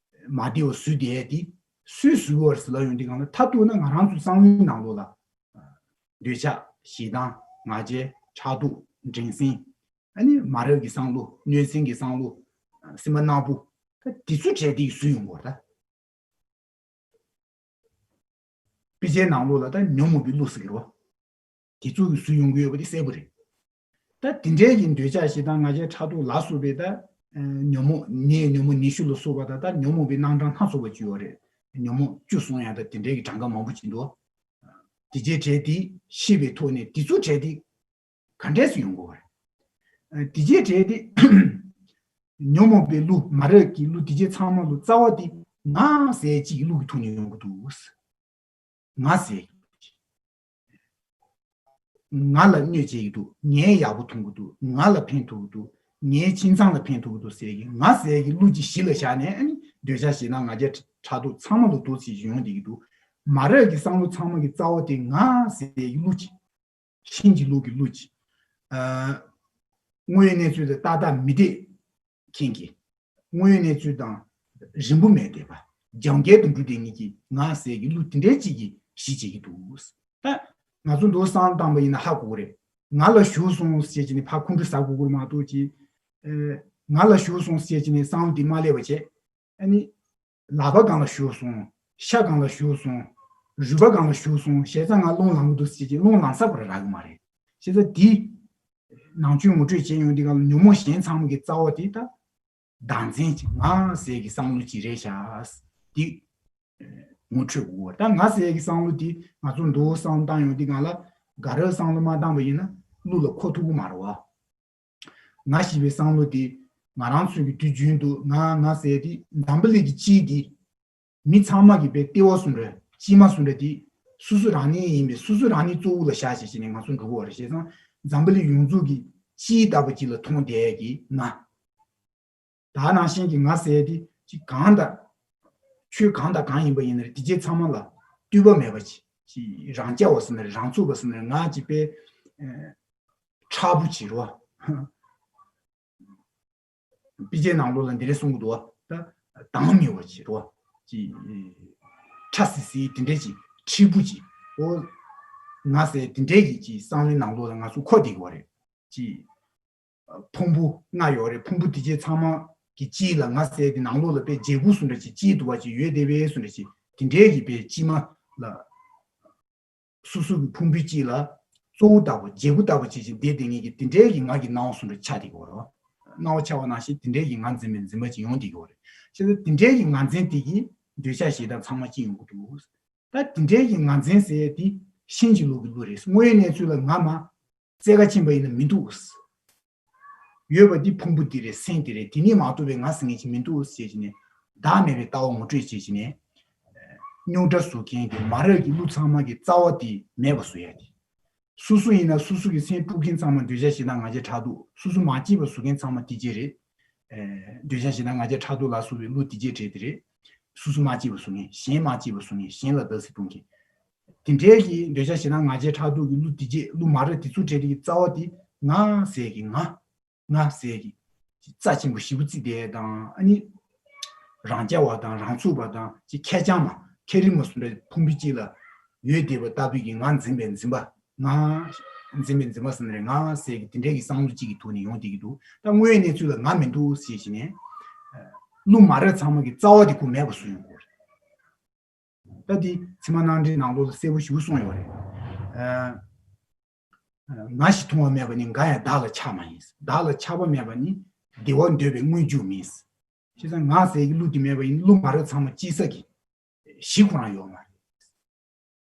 མ་བདེ་བ་བཟོས་བསྡད་ཡ་དེ་སུས་བཟོས་པ་རེད་ཟེར་ལབ་ཡོང་དུས་སྒང་ལ། མཐར་གཏུགས་ན་ང་རང་ཚོའི་བསམ་བློའི་ནང་ལོགས་ལ་འདོད་ཆགས། ཞེ་སྡང་། ང་རྒྱལ། ཕྲག་དོག་འགྲན་སེམས། ཨ་ནི་མ་རབས་ཀྱི་བསམ་བློ། གནོད་འཚེ་གི་བསམ་བློ། སེམས་པ་ནག་པོ། ད་དེ་ཚོ་གྲས་དེ་གིས་བཟོས་ཡོང་གི་ཡོད་རེད་ད། དཔེ་ཆའི་ནང་ལོགས་ལ་ད་ཉོན་མོངས་པའི་གླུ་ཟེར་གྱི་རེད་བ། དེ་ཚོ་གིས་བཟོས་ཡོང་གི་ཡོད་པ་དེ་གསལ་པོ་རེད། ད་དེ་འདྲའི་གི་འདོད་ཆགས། ཞེ་སྡང་། ང་རྒྱལ། ཕྲག་དོག་ལ་སོགས་པའི་ད་ཨ་ཉོན་མོངས། ནད་ཉོན་མོངས་ནད་ཤུགས་ལ་སོགས་པ་དང་། ད་ཉོན་མོངས་པའི་རྣམ་གྲངས་སྣ་ཚོགས་པ་ཅིག་ཡོད་རེད། ཉོན་མོངས་བཅུ་གསུངས་ཡ་ད་དེ་འདྲའི་གི་གྲངས་ཀ་མང་པོ་ཅིག་འདུག། དེ་བྱས་གྲས་དེ་ཤེས་པའི་ཐོག་ནས་དེ་ཚོ་གྲས་དེ་ག་འདྲས་སུ་ཡོང་དགོས་པ་རེད། ཨ་དེ་བྱས་གྲས་དེ་ཉོན་མོངས་པའི་གླུ། མ་རབས་ཀྱི་གླུ། དེ་བྱས་ཚང་མ་ལོ་རྩ་བ་དེ་ང་ཟེར་གཅིག་གི་གླུ་གི་ཐོག་ནས་ཡོང་གི་འདུག། ང་ཟེར། ང་ལ་གནོད་བྱེད་ཀྱི་འདུག། ངས་ཡག་པོ་མཐོང་གི་འདུག། ང་ལ་ཕན་ཐོགས་ཀྱི་འདུག། ངའི་ཁྱིམ་ཚང་ལ་ཕན་ཐོགས་ཀྱི་འདུག་ཟེར་གྱི་ང་ཟེར་གྱི་གླུ་ཅིག་གཞི་ལ་བཞག་ནས། ཨ་ནི་འདོད་ཆགས། ཞེ་སྡང་། ང་རྒྱལ། ཕྲག་དོག་ཚང་མ་ལོ་འདུག་སེ་ཡོང་བསྡད་ཀྱི་འདུག། མ་རབས་ཀྱི་བསམ་བློ་ཚང་མ་གི་རྩ་བ་དེ་ང་ཟེར་གྱི་གླུ་ཅིག། ཤིང་གི་གླུ་གི་གླུ་ཅིག། ཨ་དངོས་ཡོད་གནས་ཚུལ་དང་ཏག་ཏག་མི་འདྲེས་མཁན་གྱི། དངོས་ཡོད་གནས་ཚུལ་དང་རིང་པོ་མེད་བསྡད་པ། རྒྱབ་འགལ་དུ་འགྲོ་བསྡད་མཁན་གྱི་ང་ཟེར་གྱི་གླུ་དེ་འདྲའི་ཅིག་གིས་གཞི་བྱེད་ཀྱི་འདུག། ད་ང་ཚོ་མདོར་བསམ་བློ་བཏང་པ་ཡིན་ན་ཧ་གོ་གི་རེད། ང་ལ་ཞུ་སོང་ཟེར་བྱས་ནས་ཕར་ཁོང་ཁྲོ་ཟ་དགོས་ཀྱི་མ་གཏོགས་ཅིག། ཨེ་ང་ལ་ཞུ་སོང་ཟེར་བྱས་ནས་བསམ་བློ་དེ་མ་སླེབས་པ་བྱས། ཨ་ནི། ལག་པ་སྒང་ལ་ཞུགས་སོང་། ཤ་སྒང་ལ་ཞུགས་སོང་། རུས་པ་སྒང་ལ་ཞུགས་སོང་། བྱས་ཙང་ང་རླུང་ལངས་ཀྱི་འདུག་ཟེར་གྱི་རླུང་ལངས་ས་བར་རག་གི་མ་རེད། བྱས་ཙང་འདི་ནང་ཆོས་ངོ་སྤྲོད་བྱས་ཡོང་དུས་སྒང་ལ་ཉོན་མོངས་གཞན་ཚང་མ་གི་རྩ་བ་དེ་ད་བདག་འཛིན་གྱི་ང་ཟེར་གྱི་བསམ་བློ་ཅིག་རེད་ཤག། འདི་ངོ་འཕྲོད་དགོས། ད་ང་ཟེར་གྱི་བསམ་བློ་དེ་ང་ཚོ་མདོར་བསམ་བློ་བཏང་ཡོང་དུས་སྒང་ལ་ག་རེ་བསམ་བློ་མ་བཏང་པ་ཡིན་ན་གླུ་ལ་གོ་ཐུབ་ཀྱི་མ་རེད་བ། ང་ཞེས་པའི་བསམ་བློ་དེ་ང་རང་ཚོའི་གི་དུས་རྒྱུན་དུ་ང་ང་ཟེར་དེ་འཛམ་བུ་གླིང་གི་སྤྱི་དེ་མི་ཚང་མ་གི་དཔེ་ལྟེ་བ་བཟུང་རེད། སྤྱི་མ་བཟུང་རེད་དེ་སོ་སོ་རང་ཉིད་ཡིན་པས་སོ་སོ་རང་ཉིད་གཙོ་བོ་ལ་བཞག་བྱས་བྱས་ནས་ང་ཚོ་འགྲོ་གི་ཡོད་རེད། བྱས་ཙང་འཛམ་བུ་གླིང་ཡོངས་རྫོགས་ཀྱི་སྤྱི་ལྟ་བུ་ཅིག་ལ་མཐོང་བསྡད་ཀྱི་ང་། ད་ནང་བཞིན་གྱི་ང་ཟེར་དེ་ཅིག་གང་དང་ཆོས་གང་དང་གང་ཡིན་པ་ཡིན་ན་རེད། དེ་རྗེས་ཚང་མ་ལ་ལྟོས་པ་མེད་པ་ཅིག་ཅིག་རང་རྐྱ་བ་ཟེར་ན་རེད། རང་ཚུགས་པ་ཟེར་ན་རེད། ང་ཅིག་དཔེ་ཨ་མཁྲེགས་པོ་ཅིག་རེད་བ། དཔེ་ཆའི་ནང་ལོགས་ལ་འདི་འདྲས་གསུང་གི་འདུག་བ། ད་དྭངས་མི་བ་ཅིག་རེད་བ། ཅིག་ཁྲ་སིལ་སིལ་དེ་འདྲས་ཅིག་མཁྲེགས་པོ་ཅིག། ཨོ་ང་ཟེར་དེ་འདྲས་ཀྱི་ཅིག་བསམ་བློའི་ནང་ལོགས་ལ་ང་ཚོ་འཁོར་བསྡད་ཀྱི་ཡོད་རེད། ཅིག་ཕུང་པོ་ལྔ་ཡོད་རེད། ཕུང་པོ་དེ་རྗེས་ཚང་མ་གི་དཀྱིལ་ལ་ང་ཟེར་དེ་ནང་ལོགས་ལ་དཔེ་བརྗེ་སྒོ་བཟོ་འདྲ་ཅིག་དཀྱིལ་དུ་བ་ཅིག་ཡོད་བསྡད་པའི་བཟོ་འདྲ་ཅིག། དེ་འདྲའི་གི་དཔེ་དཀྱིལ་མ་ལ་སོ་སོ་གི་ཕུང་པོའི་དཀྱིལ་ལ་གཙོ་བོ་ལྟ་བུ་བརྗེ་སྒོ་ལྟ་བུ་ཅིག་ཅིག་བསྡད་བསྡད་མཁན་གྱི་དེ་འདྲའི་གི་ང་གི་སྣང་བ་བཟོ་འདྲ་ཆགས་བསྡད་ཀྱི་ཡོད་རེད། སྣང་བ་ཆགས་པ་ནང་བཞིན་དེ་འདྲའི་གི་ང་འཛིན་པའི་འཛིན་པ་ཅིག་ཡོང་བསྡད་ཀྱི་ཡོད་རེད། བྱས་ཙང་དེ་འདྲའི་གི་ང་འཛིན་དེ་གིས་འདོད་ཆགས་ཞེ་སྡང་ཚང་མ་སྐྱེ་ཡོང་གི་འདུག། ད་དེ་འདྲའི་གི་ང་འཛིན་ཟེར་ཡས་དེ་ཤིང་གི་ལུགས་ཀྱི་གླུ་རེད། དངོས་ཡོད་གནས་ཚུལ་ལ་ང་མ་བཙལ་ག་ཕྱིན་པ་ཡིན་ན་མི་འདུག། ཡོད་པ་འདི་ཕུང་པོ་འདི་རེད། སེམས་འདི་རེད། དེ་གཉིས་མ་གཏོགས་པའི་ང་ཟེར་མཁན་ཅིག་མི་འདུག་ཟེར་བྱས་ནས་བདག་མེད་པའི་ལྟ་བ་ངོ་སྤྲོད་བྱས་བྱས་ནས་རྙོག་དྲ་བཟོ་མཁན་གྱི་མ་རབས་ཀྱི་གླུ་ཚང་མ་གི་རྩ་བ་དེ་མེད་པ་བཟོ་ཡ་དེ། སོ་སོ་ཡིན་ན་སོ་སོ་གི་སེམས་དཀྲུག་མཁན་ཚང་མ་འདོད་ཆགས་ཞེ་སྡང་ང་རྒྱལ་ཕྲག་དོག། སོ་སོ་མ་སྐྱིད་པ་བཟོ་མཁན་ཚང་མ་དེ་གཅིག་རེད། ཨེ་འདོད་ཆགས་ཞེ་སྡང་ང་རྒྱལ་ཕྲག་དོག་ལ་སོགས་པའི་གླུ་དེ་གཅིག་གྲས་དེ་རེད། སོ་སོ་མ་སྐྱིད་པ་བཟོ་མཁན། གཞན་མ་སྐྱིད་པ་བཟོ་མཁན། གཞན་ལ་བརྡབ་གསིག་གཏོང་མཁན། དེ་འདྲའི་གི་འདོད་ཆགས་ཞེ་སྡང་ང་རྒྱལ་ཕྲག་དོག་གི་གླུ་དེ་གཅིག། གླུ་མ་རབས་དེ་ཚོ་གྲས་དེ་གི་རྩ་བ་དེ་ང་ཟེར་གི་ང་། ང་ཟེར་གི་རྩ་ཆེན་པོ་ཞེ་པོ་བརྩིས་བསྡད་དང་། ཨ་ནི་རང་རྐྱ་བ་དང་རང་ཚུགས་པ་དང་ཅིག་ཁེར་རྐྱང་མ་ཁེར་རིང་མ་བཟོ་འདྲ་ཕུང་པོའི་དཀྱིལ་ལ་ཡོད་བསྡད་པ་ལྟ་བུའི་གི་ང་འཛིན་པའི་འཛིན་པ། ང་འཛིན་པའི་འཛིན་པ་ཟེར་ན་རེད། ང་ཟེར་གི་དེ་འདྲའི་གི་བསམ་བློ་གཅིག་གི་ཐོག་ནས་ཡོང་བསྡད་ཀྱི་འདུག། ད་དངོས་ཡོད་གནས་ཚུལ་ལ་ང་མི་འདུག་ཟེར་བྱས་ནས་གླུ་མ་རབས་ཚང་མ་གི་རྩ་བ་དེ་ཁོ་མེད་པ་བཟོ་ཡོང་གི་རེད། ད་འདི་ཚད་མ་རྣམ་འགྲེལ་ནང་ལོགས་ལ་གསལ་པོ་ཞེ་པོ་གསུངས་ཡོད་རེད། ཨ་ང་ཞིག་མཐོང་བ་མེད་པ་ནི། འགའ་ཡང་བདག་ལ་ཆགས་མ་ཡིན། བདག་ལ་ཆགས་པ་མེད་པ་ནི། བདེ་བ་འདོད་པའི་དངོས་རྒྱུ་མིན། བྱས་ཙང་ང་ཟེར་གྱི་གླུ་དེ་མེད་པ་ཡིན་ན་གླུ་མ་རབས་ཚང་མ་སྐྱེ་ས་གི་གཞི་ཁོ་རང་ཡོད་མ་རེད།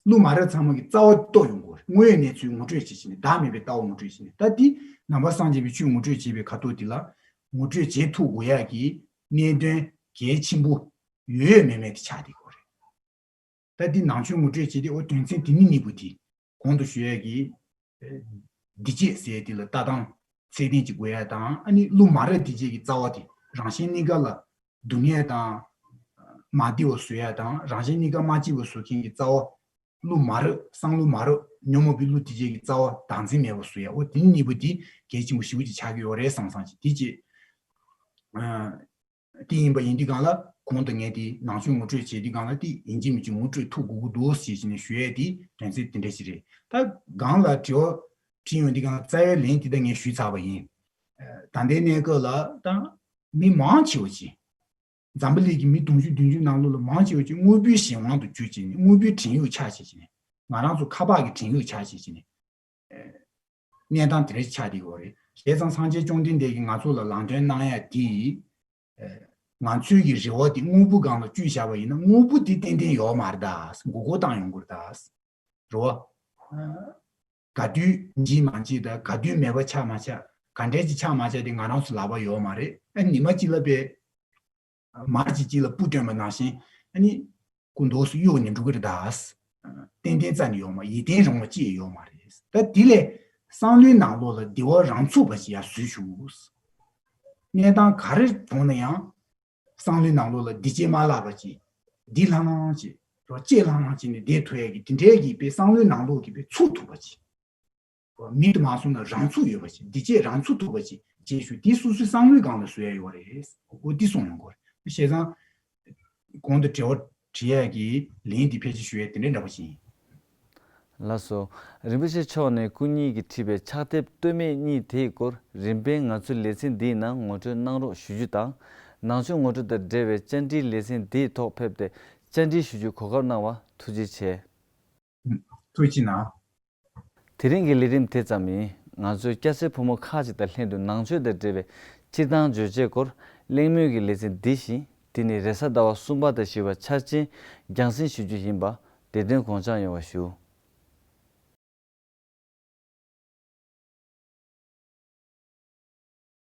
གླུ་མ་རབས་ཚང་མ་གི་རྩ་བ་རྟོགས་ཡོང་དགོས་རེད། དངོས་ཡོད་གནས་ཚུལ་ངོ་སྤྲོད་བྱེད་བྱས་ནས། བདག་མེད་པའི་ལྟ་བ་ངོ་སྤྲོད་བྱས་ནས། ད་འདི་ནང་པ་སངས་རྒྱས་པའི་ཆོས་ངོ་སྤྲོད་བྱེད་པའི་ཁ་ཐོག་འདི་ལ་ངོ་སྤྲོད་བྱེད་ཐུབ་དགོས་ཡག་གི་གནད་དོན་གལ་ཆེན་པོ་ཡོད་ཡོད་མེད་མེད་དེ་ཆགས་བསྡད་ཀྱི་ཡོད་རེད། ད་འདི་ནང་ཆོས་ངོ་སྤྲོད་བྱེད་དུས་ཨོ་དོན་ཚན་དེ་ནི་གཉིས་པོ་དེ། གོང་དུ་ཞུ་ཡས་ཀྱི་ཨེ་སྡིག་བྱས་ཟེར་དེ་ལ་ལྟ་སྟངས་ཚད་ལྡན་ཅིག་དགོས་ཡས་དང་། ཨ་ནི་གླུ་མ་རབས་སྡིག་བྱས་ཀྱི་རྩ་བ་དེ་རང་གཞན་གཉིས་ཀ་ལ་སྡུག་བསྔལ་དང་ མ་བདེ་བ་བཟོ་ཡ་དང་རང་གཞན་གཉིས་ཀ་མ་སྐྱིད་པ་བཟོ་མཁན་གྱི་རྩ་བ། གླུ་མ་རབས། གསང་གླུ་མ་རབས། ཉོན་མོངས་པའི་གླུ་དེ་བཅས་ཀྱི་རྩ་བ་བདག་འཛིན་མེད་པར་བཟོ་ཡ། འོ་དེ་གཉིས་པོ་དེ་གལ་ཆེན་པོ་ཞེ་པོ་ཅིག་ཆགས་ཀྱི་ཡོད་རེད་བསམ་བསམ་ཅིག་དེ་ཅིག་ཨ། དེ་ཡིན་པ་ཡིན་དུས་སྒང་ལ་གོང་དུ་ངས་དེ་ནང་ཆོས་ངོ་སྤྲོད་བྱེད་དུས་སྒང་ལ་དེ་ཡིན་གཅིག་མིན་གཅིག་ངོ་སྤྲོད་ཐུབ་དགོས་ཀྱི་འདུག་ཟེར་བྱས་ནས་ཞུ་ཡས་དེ་དོན་ཚན་དེ་འདྲ་ཞིག་རེད། ད་སྒང་ལ་དྲི་བ་དྲིས་ཡོང་དུས་སྒང་ལ་རྩ་བའི་ལན་དེ་ད་ངས་ཞུས་ཚར་བ་ཡིན། ད་ལྟའི་གནས་སྐབས་ལ་ད་མི་མང་ཆེ་བ་ཅིག་འཛམ་བུ་གླིང་གི་མི་དུང་ཕྱུར་བདུན་ཅུ་ནང་ལོགས་ལ་མང་ཆེ་བ་ཅིག་དངོས་པོའི་གཞན་དབང་དུ་གྱུར་བྱས་ནས་དངོས་པོའི་བྲན་གཡོག་ཆགས་བྱས་བྱས་ནས་ང་རང་ཚོ་ཁ་པར་གྱི་བྲན་གཡོག་ཆགས་བྱས་བྱས་ནས། གནས་སྟངས་དེ་འདྲ་ཆགས་བསྡད་ཡོད་རེད། བྱས་ཙང་སངས་རྒྱས་བཅོམ་ལྡན་འདས་ཀྱིས་ང་ཚོ་ལ་ལམ་སྟོན་གནང་ཡ་དེ། ང་ཚོའི་གི་རེ་བ་དེ་དངོས་པོ་སྒང་ལ་བཅུག་བཞག་པ་ཡིན་ན་དངོས་པོ་དེ་ཏན་ཏན་ཡོད་མ་རེད་ད། མགོ་སྐོར་བཏང་ཡོང་གི་རེད་ད། རེད་བ། ག་དུས་འཇིག་མ་འཇིག་དང་ག་དུས་མེད་པ་ཆགས་མ་ཆགས་ག་འདྲས་ཅིག་ཆགས་མ་ཆགས་དེ་ང་རང་ཚོ་ལག་པ་ཡོད་མ་རེད། ཨ་ཉི་མ་གཅིག་ལ་དཔེ། མར་གཅིག་གཅིག་ལ་སྤུ་བཏོན་པ་ནང་བཞིན་ཨ་ནི་སྐུ་མདོག་སུ་གཡུག་ནས་འགྲོ་གི་རེད་ད། ཏན་ཏན་རྩ་ནས་ཡོད་མ་ཡིད་བརྟན་རུང་བ་ཅི་ཡང་ཡོད་མ་རེད། ད་དེ་ལས་བསམ་བློའི་ནང་ལོགས་ལ་བདེ་བ་རང་ཚུགས་པ་ཅིག་ཡར་བཟོས་ཤོག་གནས་སྟངས་ག་རེ་བྱུང་ན་ཡང་བསམ་བློའི་ནང་ལོགས་ལ་བདེ་སྐྱིད་མ་ལགས་པ་ཅིག་བདེ་ལྷང་ལྷང་ཅིག་རོ་སྐྱིད་ལྷང་ལྷང་ཅིག་ནས་བསྡད་ཐུབ་ཡས་ཀྱི་དེ་འདྲའི་གི་དཔེ་བསམ་བློའི་ནང་ལོགས་ཀྱི་དཔེ་ཚུགས་ཐུབ་པ་ཅིག་མི་དུ་མ་སོང་ན་རང་ཚུགས་ཡོད་པ་ཞིག་འདི་བྱས་རང་ཚུགས་ཐུབ་པ་ཞིག་བྱེད་ཤུགས་འདི་སོ་སོའི་བསམ་བློའི་སྒང་ལ་བཟོ་ཡ་ཡོད་རེད། འོ་འདི་གསུངས་ཡོང་གི་རེད། བྱས་ཙང་གོང་དུ་དྲི་བ་དྲི་ཡ་གི་ལན་འདི་ཕལ་ཆེར་ཞུ་ཡ་དེ་འདྲའི་འདྲ་པོ་ཞིག་ཡིན། ལགས་སོ། རིན་པོ་ཆེ་མཆོག་ནས་སྐུ་ཉིད་ཀྱིས་བྲིས་པའི་ཕྱག་དེབ་སྟོད་སྨད་གཉིས་དེའི་སྐོར་རིམ་པས་ང་ཚོའི་ལེ་ཚན་འདིའི་ནང་ངོ་སྤྲོད་གནང་རོགས་ཞུ་རྒྱུ་དང་། ནང་ཆོས་ངོ་སྤྲོད་དང་འབྲེལ་བའི་བཅར་འདྲིའི་ལེ་ཚན་འདིའི་ཐོག་ཕེབས་ཏེ་བཅར་འདྲི་ཞུ་རྒྱུའི་གོ་སྐབས་གནང་བར་ཐུགས་རྗེ་ཆེ། ཐུགས་རྗེ་གནང་། དེ་རིང་གི་ལས་རིམ་དེ་ཙམ་ཡིན། ང་ཚོའི་སྐྱ་སེར་ཕོ་མོ་ཁག་ཅིག་དང་ལྷན་དུ་ནང་ཆོས་དང་འབྲེལ་བའི་སྤྱིར་བཏང་བརྗོད་བྱའི་སྐོར་གླེང་མོལ་གྱི་ལེ་ཚན་འདི་བཞིན་དེ་ནི་རེས་གཟའ་ཟླ་བ་གསུམ་པ་དང་བཞི་པ་འཆར་ཅན་རྒྱང་སྲིང་ཞུ་རྒྱུ་ཡིན་པ་བདེ་དོན་དགོངས་འཇགས་ཡོང་བ་ཞུ།